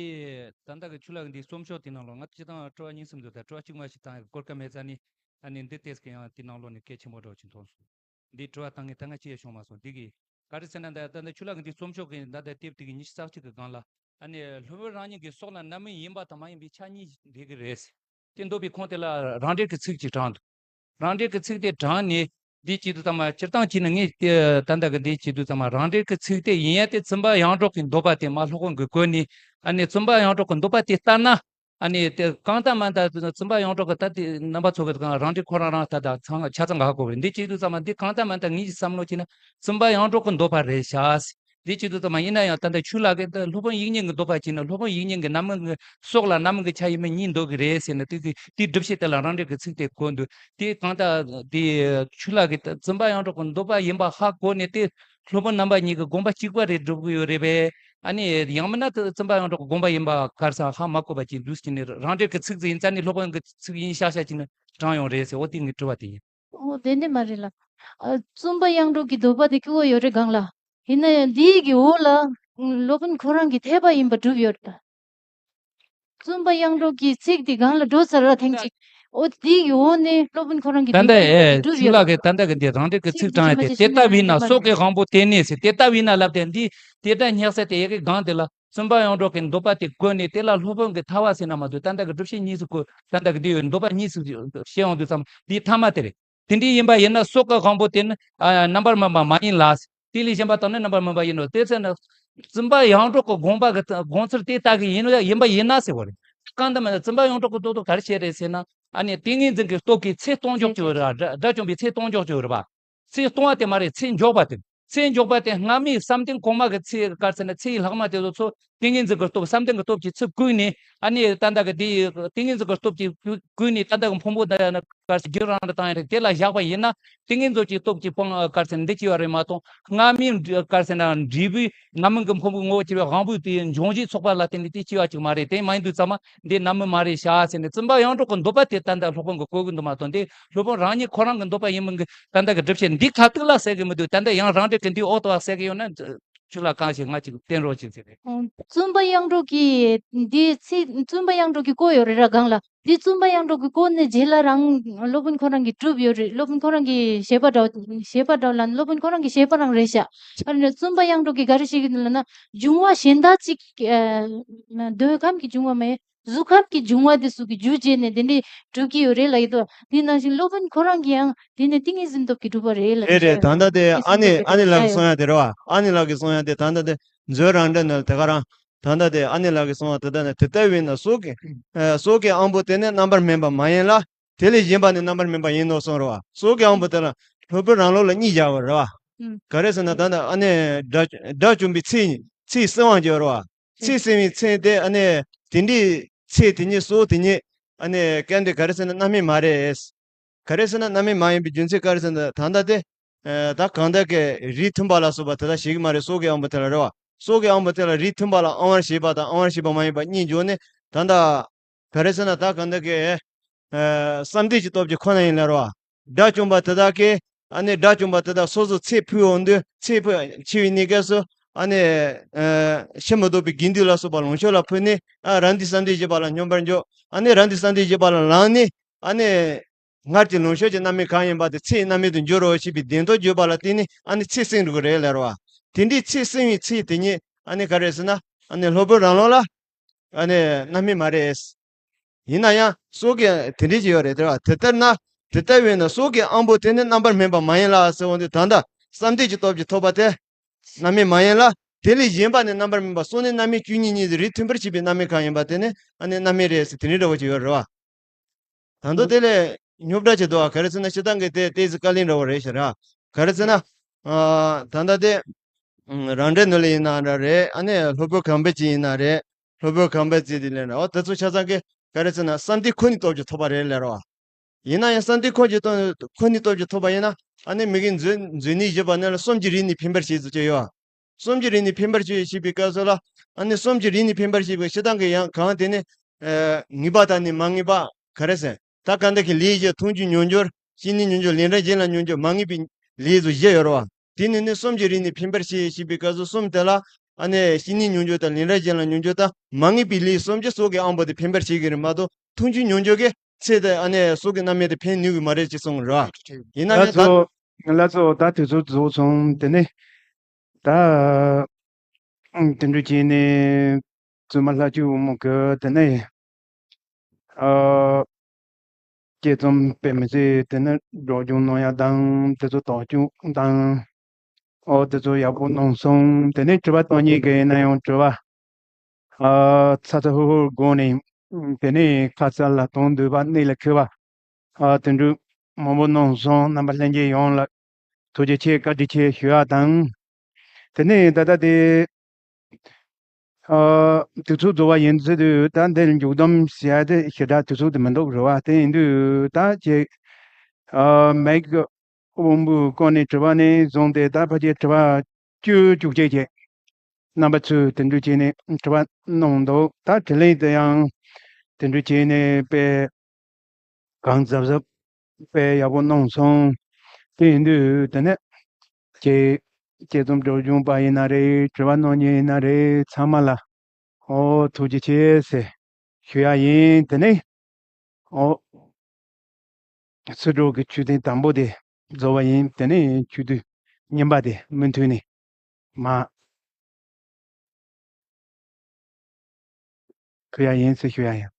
ད་ལྟ་གི་ཆུ་ལག་གི་འདི་རྩོམ་ཤོག་དེ་ནང་ལོགས་ང་སྤྱིར་བཏང་དྲི་བ་གཉིས་གསུམ་འདུག་ད་དྲི་བ་གཅིག་མ་ཞིག་བཏང་ཡག་གོ་སྐབས་མེད་ཙང་ནི། ཨ་ནི་འདི་ཏོག་ཙམ་ཡང་དེ་ནང་ལོགས་ནས་གལ་ཆེན་པོ་འདྲ་བོ་ཅིག་མཐོང་སོང་། འདི་དྲི་བ་བཏང་མཁན་ད་སྔ་ཅི་ཡང་བྱུང་མ་སོང་། འདི་གི་ག་རེ་ཟེར་ན། ད་ད་ལྟ་ཆུ་ལག་གི་འདི་རྩོམ་ཤོག་གི་ད་ལྟ་དེབ་དེ་གི་ཉི་ཤུ་རྩ་གཅིག་གི་སྒང་ལ། ཨ་ནི་སློབ་དཔོན་རང་ཉིད་ཀྱི་སྲོག་ལ་རྣམ་སྨིན་ཡིན་པ་དང་མ་ཡིན་པའི་ཆ་གཉིས་འདུས་ཀྱི་རེད། དེ་འདོད་པའི་ཁུངས་དེ་ལ་རང་འགྲེལ་གྱི་ཚིག་ཅིག་དྲངས་འདུག་རང་འགྲེལ་གྱི་ཚིག་དེ་དྲངས་ནས་འདི་བྱེད་དུས་ཙམ་པ། སྤྱིར་བཏང་བྱས་ན་ངས་དེ་ད་ལྟ་གི་འདི་བྱེད་དུས་ཙམ་པ་རང་འགྲེལ་གྱི་ཚིག་དེ་ཡིན་ཡ་དེ་བཙུན་པ་ཡོངས་གྲོགས་ཀྱི་འདོད་པ་དེ་མར་སློབ་དཔོན་གྱིས་བཀོད་ནས། ཨ་ནི་བཙུན་པ་ཡོངས་གྲོགས་ཀྱི་འདོད་པ་དེ་ལྟར་ན། ཨ་ནི་དེ་གང་ལྟར་མ་ལྟར་བཙུན་པ་ཡོངས་གྲོགས་ཀྱི་ད་དེ་རྣམ་པ་ཚོ་གི་རང་འགྲེལ་ཁོ་རང་རང་ད་ད་ཚང་ཆ་ཚང་ག་གོ་བས། འདི་བྱེད་དུས་ཙམ་པ་འདི་གང་ལྟར་མ་ལྟར་ངེད་ཀྱི་བསམ་བློ་བྱས་ན་བཙུན་པ་ཡོངས་གྲོགས་ཀྱི་འདོད་པ་རེད་ཤག་འདི་བྱེད་དུས་ཙམ་པ་ཡིན་ན་ཡང་ད་ལྟ་ཆུ་ལག་གི་ད་སློབ་དཔོན་དབྱིག་གཉེན་གྱི་འདོད་པ་བྱས་ན་སློབ་དཔོན་དབྱིག་གཉེན་གྱི་རྣམ་སྨིན་གྱི་སྲོག་ལ་རྣམ་སྨིན་གྱི་ཆ་ཡིན་མིན་གཉིས་འདུས་ཀྱི་རེད་ཟེར་ནས། དེ་གི་དེ་སྒྲུབ་བྱེད་དེ་ལ་རང་འགྲེལ་གྱི་ཚིག་དེ་བཀོད་འདུག་དེ་གང་ལྟར་དེ་ཆུ་ལག་གི་ད་བཙུན་པ་ཡོངས་གྲོགས་ཀྱི་འདོད་པ་ཡིན་པ་ཧ་གོ་ནས་དེ་སློབ་དཔོན་རྣམ་པ་གཉིས་ཀྱི་དགོངས་པ་གཅིག་པ་རེད་སྒྲུབ་ཀྱི་ཡོད་རེད་པས། ཨ་ནི་ཡང་མིན་ན་དེ་བཙུན་པ་ཡོངས་གྲོགས་ཀྱི་དགོངས་པ་ཡིན་པ་ག་རེ་ཟེར་ཧ་མ་གོ་བ་ཅིག་འདུག་ཟེར་ནས། རང་འགྲེལ་གྱི་ཚིག་ཟིག་ཡིན་ཙང་ནི་སློབ་དཔོན་གྱི་ཚིག་ཡིན་ཤག་ཤག་ཅིག་ནི་དྲངས་ཡོང་རེད་ཟེར། འོ་དེ་ངའི་དྲི་བ་དེ་ཡིན། འོ་དེ་འདྲ་མ་རེད་ལ། ཨ། བཙུན་པ་ཡོངས་གྲོགས་ཀྱི་འདོད་པ་དེ་སྐྱེ་བོ་ཡོད་རེད་སྒང་ལ། ཡིན་ན་ཡང་འདི་གི་འོག་ལ་སློབ་དཔོན་ཁོ་རང་གི་འཐད་པ་ཡིན་པ་གྲུབ་ཡོད་རེད་ད། བཙུན་པ་ཡོངས་གྲོགས་ཀྱི་ཚིག་དེ་སྒང་ལ་འགྲོ་ཚར་ར་ཐེངས་གཅིག་འོ་དེ་གི་འོག་ནས་སློབ་དཔོན་ཁོ་རང་གི་ད་ལྟ་འདོད་པ་ཨེ་གྲུབ་ཆུ་ཡོད་ལག་གི་རེད། ད་ལྟ་གི་འདི་རང་འགྲེལ་གྱི་ཚིག་ཚིག་དེ་དྲངས་ཡ་ཅི་དེ། མ་དེ་ལྟ་བས་ན་སྲོག་གི་དབང་པོ་དེ་ནས་ཟེར། དེ་ལྟ་བས་ན་ལབ་དེ་འདི་དེ་ལྟར་སྙེག་ས་དེ་ཡ་གི་སྒང་དེ་ལ་བཙུན་པ་ཡོངས་གྲོགས་ཀྱི་འདོད་པ་དེ་བཀོད་ནས། དེ་ལ་སློབ་དཔོན་གྱི་ཐར་པ་ཟེར་ན་མ་གཏོགས། ད་ལྟ་གི་སྒྲུབ་བྱེད་གཉིས་སུ་བཀོད། ད་ལྟ་གི་འདི་ཡོད་འདོད་པ་གཉིས་སུ་བཤད་ཡོང་དུས་ཙམ་འདི་ཐ་མ་དེ་རེད། དེ་འདྲ་ཡིན་པ་ཡིན་ན་སྲོག་གི་དབང་པོ་དེ་ནི་ཨ་རྣམ་པར་སྨིན་པ་མ་ཡིན་ལ། དེ་ལས་གཞན་པ་དག་ནི་རྣམ་པར་སྨིན་པ་ཡིན་ནོ། དེ་ཚེ་ན་བཙུན་པ་ཡོངས་གྲོགས་ཀྱི་དགོངས་པ་གི་དགོངས་ཚུལ་དེ་ལྟ་གི་ཡིན་ནོ་ཡིན་པ་ཡིན་ན་ཟེར་བ་རེད། གང་ལྟར་མ་ན་བཙུན་པ་ཡོངས་གྲོགས་ཀྱི་དོན་དུ་ག་རེ་བྱས་རེད་ཟེར་ན། ཨ་ནི་ཏིང་ངེ་འཛིན་གྱི་སྟོབས་ཀྱིས་ཚེ་སྟོང་འཇོག་ཅིག་ཡོད་རེད་པ། དགྲ་དགྲ་བཅོམ་པའི་ཚེ་སྟོང་འཇོག་ཅིག་ཡོད་རེད་པ། ཚེ་སྟོང་བ་དེ་མ་རེད། ཚེ་འཇོག་པ་དེ། ཚེ་འཇོག་པ་དེ་སྔ་མའི་བསམ་གཏན་གོང་མ་གི་ཚེ་ག་རེ་ཟེར་ན་ཚེ་ཡི་ལྷག་མ་དེ་ཚོ་ཚུར་ཏིང་ངེ་འཛིན་གྱི་སྟོབས་བསམ་གཏན་གྱི་སྟོབས་ཀྱིས་ཚུར་བསྐུལ་ནས། ཨ་ནི་ད་ལྟ་གི་དེ་ཏིང་ངེ་འཛིན་གྱི་སྟོབས་ཀྱིས་བསྐུལ་ནས་ད་ལྟ་གི་ཕུང་པོ་འདི་ཡང་ག་རེ་ཟེར་རྒྱུན་རིང་དུ་བཏང་ཡ་རེད། དེ་ལ་བཞག་པ་ཡིན་ན་ཏིང་ངེ་འཛིན་གྱི་སྟོབས་ཀྱིས་སྤང་ག་རེ་ཟེར་ན་འདི་བྱས་པ་རེད་མ་གཏོགས། སྔ་མའི་ག་རེ་ཟེར་ན་འབྲས་བུའི་རྣམ་སྨིན་གྱི་ཕུང་པོའི་ངོ་བོ་བྱས་པའི་དབང་པོའི་དེའི་འབྱུང་བཞིའི་ཚོགས་པ་ལ་བརྟེན་ནས་དེ་བྱས་པ་ཅིག་མ་རེད། དེ་མ་ཡིན་དུས་ཙམ་པ་འདི་རྣམ་སྨིན་མ་རེད་བྱ་ཟེར་ནས། བཙུན་པ་དབྱངས་སྒྲོག་གི་འདོད་པ་དེ་ད་ལྟ་སློབ་དཔོན་གྱིས་བཀོད་ཀྱི་འདུག་མ་གཏོགས། འདི་སློབ་དཔོན་རང་ཉིད་ཁོ་རང་གི་འདོད་པ་ཡིན་མིན་གྱི་ད་ལྟ་གི་སྒྲུབ་བྱེད་འདི་ཁ་ཐུག་ལ་ཟེར་གི་མི་འདུག་ད་ལྟ་ཡང་རང་འགྲེལ་གྱི་འདིའི་འོག་ཏུ་བ་ཟེར་གི་ཡོད་ན་ཆུ་ལ་གང་ཞིག་ང་ཅིག་བསྟན་རོགས་ཅིག་ཟེར་རེད། ཨོ། བཙུན་པ་དབྱངས་སྒྲོག་གིས་འདི་ཚིག་བཙུན་པ་དབྱངས་སྒྲོག་གིས་བཀོད་ཡོད་རེད་ར་སྒང་ལ། འདི་བཙུན་པ་དབྱངས་སྒྲོག་གིས་བཀོད་ནས་རྗེས་ལ་རང་སློབ་དཔོན་ཁོ་རང་གིས་གྲུབ་ཡོད་རེད། སློབ་དཔོན་ཁོ་རང་གིས་བཞེད་པ་འདྲ་བ་བཞེད་པ་འདྲ་བ་ལ་སློབ་དཔོན་ཁོ་རང་གི་བཞེད་པ་རང་རེད་ཤག་ཨ་ནི་བཙུན་པ་དབྱངས་སྒྲོག་གིས་ག་རེ་བཤད་ཀྱི་འདུག་ལབ་ན། འབྱུང་བ་གཞན་དག་ཅིག་འདོད་ཁམས་ཀྱི་འབྱུང་བ་མེད། གཟུགས་ཁམས་ཀྱི་འབྱུང་བ་དེ་ཚོ་གི་རྒྱུ་བྱས་ནས་དེ་འདྲའི་གྲུབ་ཀྱི་ཡོད་རེད་ལབ་ཀྱི་འདུག་དེ་ནང་བཞིན་སློབ་དཔོན་ཁོ་རང་གིས་ཡང་དེ་ནི་ཏིང་ངེ་འཛིན་སྟོབས་ཀྱིས་གྲུབ་པ་རེད་ལབ་རེད་རེད། ཀྱི་ད་ལྟ་དེ་ཨ་ནི་ཨ་ནི་ལགས་ཀྱིས་གསུང་ཡ་དེ་རེད་བ། ཨ་ནི་ལགས་ཀྱིས་གསུང་ཡ་དེ་ད་ལྟ་དེ་མཛོད་རང་འགྲེལ་ནང་དེ་ག་རང་། ད་ལྟ་དེ་ཨ་ནི་ལགས་ཀྱིས་གསུང་བ་དེ་ལྟ་ནི། དེ་ལྟ་བས་ན་སྲོག་གི་ཨ་སྲོག་གི་དབང་པོ་དེ་ནི་རྣམ་པར་སྨིན་པ་མ་ཡིན་ལ། དེ་ལས་གཞན་པ་ནི་རྣམ་པར་སྨིན་པ་ཡིན་ནོ་གསུངས་རེད་བ། སྲོག་གི་དབང་པོ་དེ་ལ་སློབ་དཔོན་རང་ལུགས་ལ་གཉིས་སྦྱར་བ་རེད་བ། ཨུམ། ག་རེ་ཟེར་ན་ད་ལྟ་ཨ་ནི་དགྲ་དགྲ་བཅོམ་པའི་ཚེ་ཚེ་བསྲིང་བ་སྦྱར་བ། ཚེ་བསྲིང་བའི་ཚེ་དེ་ཨ་ནི་དེ་འདྲའི་ཚེ་དེ་ཉིད་སྲོག་དེ་ཉིད་ཨ་ནི་སྐབས་འདི་ག་རེ་ཟེར་ན་རྣམ་སྨིན་མ་རེད། ག་རེ་ཟེར་ན་རྣམ་སྨིན་མ་ཡིན་པའི་རྒྱུ་མཚན་ག་རེ་ཟེར་ན་ད་ལྟ་དེ་ད་གང་ལྟར་གྱི་རིགས་མཐུན་པ་ལ་སོགས་པ་དེ་དག་བྱེད་ཀྱི་མ་རེད། སྲོག་གི་དབང་པོ་དེ་ལ་རེད་བ། སྲོག་གི་དབང་པོ་དེ་ལ་རིགས་མཐུན་པ་ལ་དབང་བར་བྱེད་པ་དང་དབང་བར་བྱེད་པ་མ་ཡིན་པ་གཉིས་འཇོག་ནས་ད་ལྟ་ག་རེ་ཟེར་ན་ད་གང་ལྟར་གྱི་བསམ་གཏན་གྱི་སྟོབས་ཀྱིས་ཁོ་ན་ཡིན་ལ་རེད་བ། དགྲ་བཅོམ་པ་དེ་དག་གིས་ཨ་ནི་དགྲ་བཅོམ་པ་དེ་དག་སོ་སོ་ཚེ་འཕོས་འོང་དུས་ཚེ་འཕོས་འཆི་བའི་གནས་སྐབས་སུ་ཨ་ནི་ཕྱིར་མི་ལྡོག་པའི་དགེ་འདུན་ལ་སོགས་པ་ལོངས་སྤྱོད་ལ་ཕུལ་ནས་ཨ་རང་དུས་བསམ་གཏན་བཞི་པ་ལ་སྙོམས་པར་འཇུག་ཨ་ནི་རང་དུས་བསམ་གཏན་བཞི་པ་ལ་ལངས་ནས་ཨ་ནི་སྔར་གྱི་ལོངས་སྤྱོད་ཀྱི་རྣམ་སྨིན་གང་ཡིན་པ་དེ་ཚེའི་རྣམ་སྨིན་དུ་འགྱུར་རོ་ཞེས་པའི་བདེན་དོན་བརྗོད་པ་ལ་བརྟེན་ནས་ཨ་ནི་ཚེ་བསྲིང་འགྲོ་གི་རེད་ལབ་རེད་བ། དེ་འདྲའི་ཚེ་བསྲིང་བའི་ཚེ་དེ་ཉིད་ཨ་ནི་ག་རེ་ཟེར་ན་ཨ་ནི་སློབ་དཔོན་རང་ལུགས་ལ་ཨ་ནི་རྣམ་སྨིན་མ་རེད། ཡིན་ན་ཡང་སྲོག་གི་དེ་འདྲའི་ཅིག་ཡོད་རེད་དེ་བ། དེ་ལྟར་ན་དེ་ལྟ་བས་ན་སྲོག་གི་དབང་པོ་དེ་ནི་རྣམ་པར་སྨིན་པ་མ་ཡིན་ལ་ཟེར་བ་འདི་ད་ལྟ་བསམ་གཏན་གྱི་སྟོབས་ཀྱིས་ཐོབ་པ་དེ་རྣམ་སྨིན་མ་ཡིན་ལ། དེ་ལས་གཞན་པ་ནི་རྣམ་པར་སྨིན་པ་སྲོག་ནི་རྣམ་སྨིན་བཅུ་གཉིས་གཉིས་སུ་རིགས་མཐུན་པར་བྱེད་པའི་རྣམ་སྨིན་གང་ཡིན་པ་དེ་ནི་ཨ་ནི་རྣམ་སྨིན་རེད་ཟེར་དེ་འདྲའི་འདྲ་བོ་ཅིག་ཡོད་རེད་བ། ད་དུང་དེ་ལས་རྙོག་དྲ་ཅིག་འདུག་བ། ག་རེ་ཟེར་ན་སྤྱིར་བཏང་གི་དེ་ཏོག་ཙམ་དཀའ་ལས་འདྲ་བོ་རེད་ཤག་ར། ག་རེ་ཟེར་ན་ཨ་ད་ལྟ་དེ་རང་འགྲེལ་ནང་ལ་ཡིན་ན་འདྲ་རེད། ཨ་ནི་སློབ་དཔོན་གང་པོ་ཅིག་ཡིན་ན་རེད། སློབ་དཔོན་གང་པོ་ཅིག་དེ་ལས་འདྲ་བ་དེ་ཚོ་ཆ་ཚང་གི་ག་རེ་ཟེར་ན་བསམ་གཏན་ཁོ་ནའི་སྟོབས་ཀྱིས་ཐོབ་པ་རེད་ལབ་ར་བ། ཡིན་ན་ཡང་བསམ་གཏན་ཁོ་ཀྱི་སྟོབས་ཁོ་ནའི་སྟོབས་ཀྱིས་ཐོབ་པ་ཡིན་ན་ཨ་ནི་མི་གི་མཛོད་མཛོད་ནི་བཞི་པ་ནང་ལ་གསུམ་གྱི་རིགས་ནི་འཕེན་པར་བྱེད་ཟེར་གྱི་ཡོད། གསུམ་གྱི་རིགས་ནི་འཕེན་པར་བྱེད་ཞེས་པའི་སྐབས་སུ་ལ་ཨ་ནི་གསུམ་གྱི་རིགས་ནི་འཕེན་པར་བྱེད་པའི་སྤྱིར་བཏང་གི་ཡང་གང་དེ་ནི་ཨ་ངེས་པ་དང་ནི་མ་ངེས་པ་ག་རེ་ཟེར། ད་ག་འདི་གི་ལས་བཞི་མཐོང་ཆོས་མྱོང་འགྱུར་བསྐྱེད་ནས་མྱོང་འགྱུར་ལས་འབྲས་རྒྱུད་ལ་མྱོང་འགྱུར་མ་ངེས་པའི་ལས་སུ་བཞི་ཡོད་རེད་བ། དེ་ནི་ནི་གསུམ་གྱི་རིགས་ནི་འཕེན་པར་བྱེད་ཞེས་པའི་སྐབས་སུ་གསུམ་དེ་ལ་ཨ་ནི་བསྐྱེད་ནས་མྱོང་འགྱུར་དང་ལས་འབྲས་རྒྱུད་ལ་མྱོང་འགྱུར་དང་མ་ངེས་པའི་ལས་གསུམ་གྱིས་སྲོག་གི་དབང་པོ་དེ་འཕེན་པར་བྱེད་ཀྱི་རེད་མ་གཏོགས་མཐོང་ཆོས་མྱོང་འགྱུར་གྱི་ཚེ་དེ་ཨ་ནི་སྲོག་གི་རྣམ་སྨིན་དེ་འཕེན་ནུས་ཀྱི་མ་རེད་ཅེས་གསུངས་རེད་བ། ཡིན་ན་ལགས་ཡང་ད་སོ། ལགས་སོ། ད་དུས་ཚོད་རྫོགས་སོང་། དེ་ནས་ད་དེ་འདྲ་བྱས་ནས་བཙུན་མ་ལྷ་བཅུའི་བུ་མོ་གི་དེ་ནས་ཨ་དཔྱད་རྩོམ་དཔེ་མི་སྲིད་དེ་ནས་སྒྲོག་སྦྱང་གནང་ཡ་དང་དེ་ཚོ་དག་སྐྱོང་དང་ཨོ་དེ་ཚོ་ཡག་པོ་གནང་སོང་། དེ་ནས་དྲི་བ་བཏང་མཁན་གྱི་ཡིན་ན་ཡང་དྲི་བ་ཨ་ཚ་ཚ་ཧུར་ཧུར་དགོངས་ནས་དེ་ནས་ཁ་གསལ་ལ་གཏོང་འདོད་པ་གནད་ལ་འཁེལ་བ་ཨ་དེ་འདྲ་མང་པོ་གནང་སོང་། རྣམ་པ་ལྷན་རྒྱས་ཡོངས་ལ་ཐུགས་རྗེ་ཆེ་བཀའ་དྲིན་ཆེ་ཞུ་ཡ་དང་། དེ་ནས་ད་ལྟ་དེ་ཨ་དུས་ཚོད་རྫོགས་པ་ཡིན་ཚུལ་དུ་ད་འདིར་མཇུག་བསྡོམས་བྱས་ཏེ་ཞེ་དྲག་དུས་ཚོད་དུ་མི་འདུག་རེད་བ། དེ་ཡིན་དུས་ད་ཅིག་ཨ་མེག་དབང་པོའི་སྐོར་ནས་དྲི་བ་ནས་བཟུང་སྟེ་ད་ཕལ་ཆེར་དྲི་བ་བཅུ་བཅུ་གཅིག་ཅིག་རྣམ་པ་ཚོས་དེ་འདྲ་བྱས་ནས་དྲི་བ་གནང་འདུག་ད་དྲིས་ལན་དེ་ཡང་དེ་འདྲ་བྱས་ནས་དཔེ་གང་གཟབ་གཟབ་དཔེ་ཡག་པོ་གནང་སོང་། དེ་ཡིན་དུས་དེ་ནས་ཁྱེད་དཔྱད་རྩོམ་སྒྲོག་སྦྱང་པ་ཡིན་ན་རེད། དྲི་བ་གནང་མཁན་ཡིན་ན་རེད། ཚང་མ་ལ་ཨོ་ཐུགས་རྗེ་ཆེ་ཟེར་ཞུ་ཡ་ཡིན། དེ་ནས་ཨོ་ཚེས་དྲུག་གི་ཆོས་ཐུན་དང་པོ་དེ་རྫོགས་པ་ཡིན། དེ་ནས་ཆོས་ཐུན་གཉིས་པ་དེ་མུ་མཐུད་ནས་མ་ཁུ་ཡ་ཡིན་ཟེར་ཞུ་ཡ་ཡིན།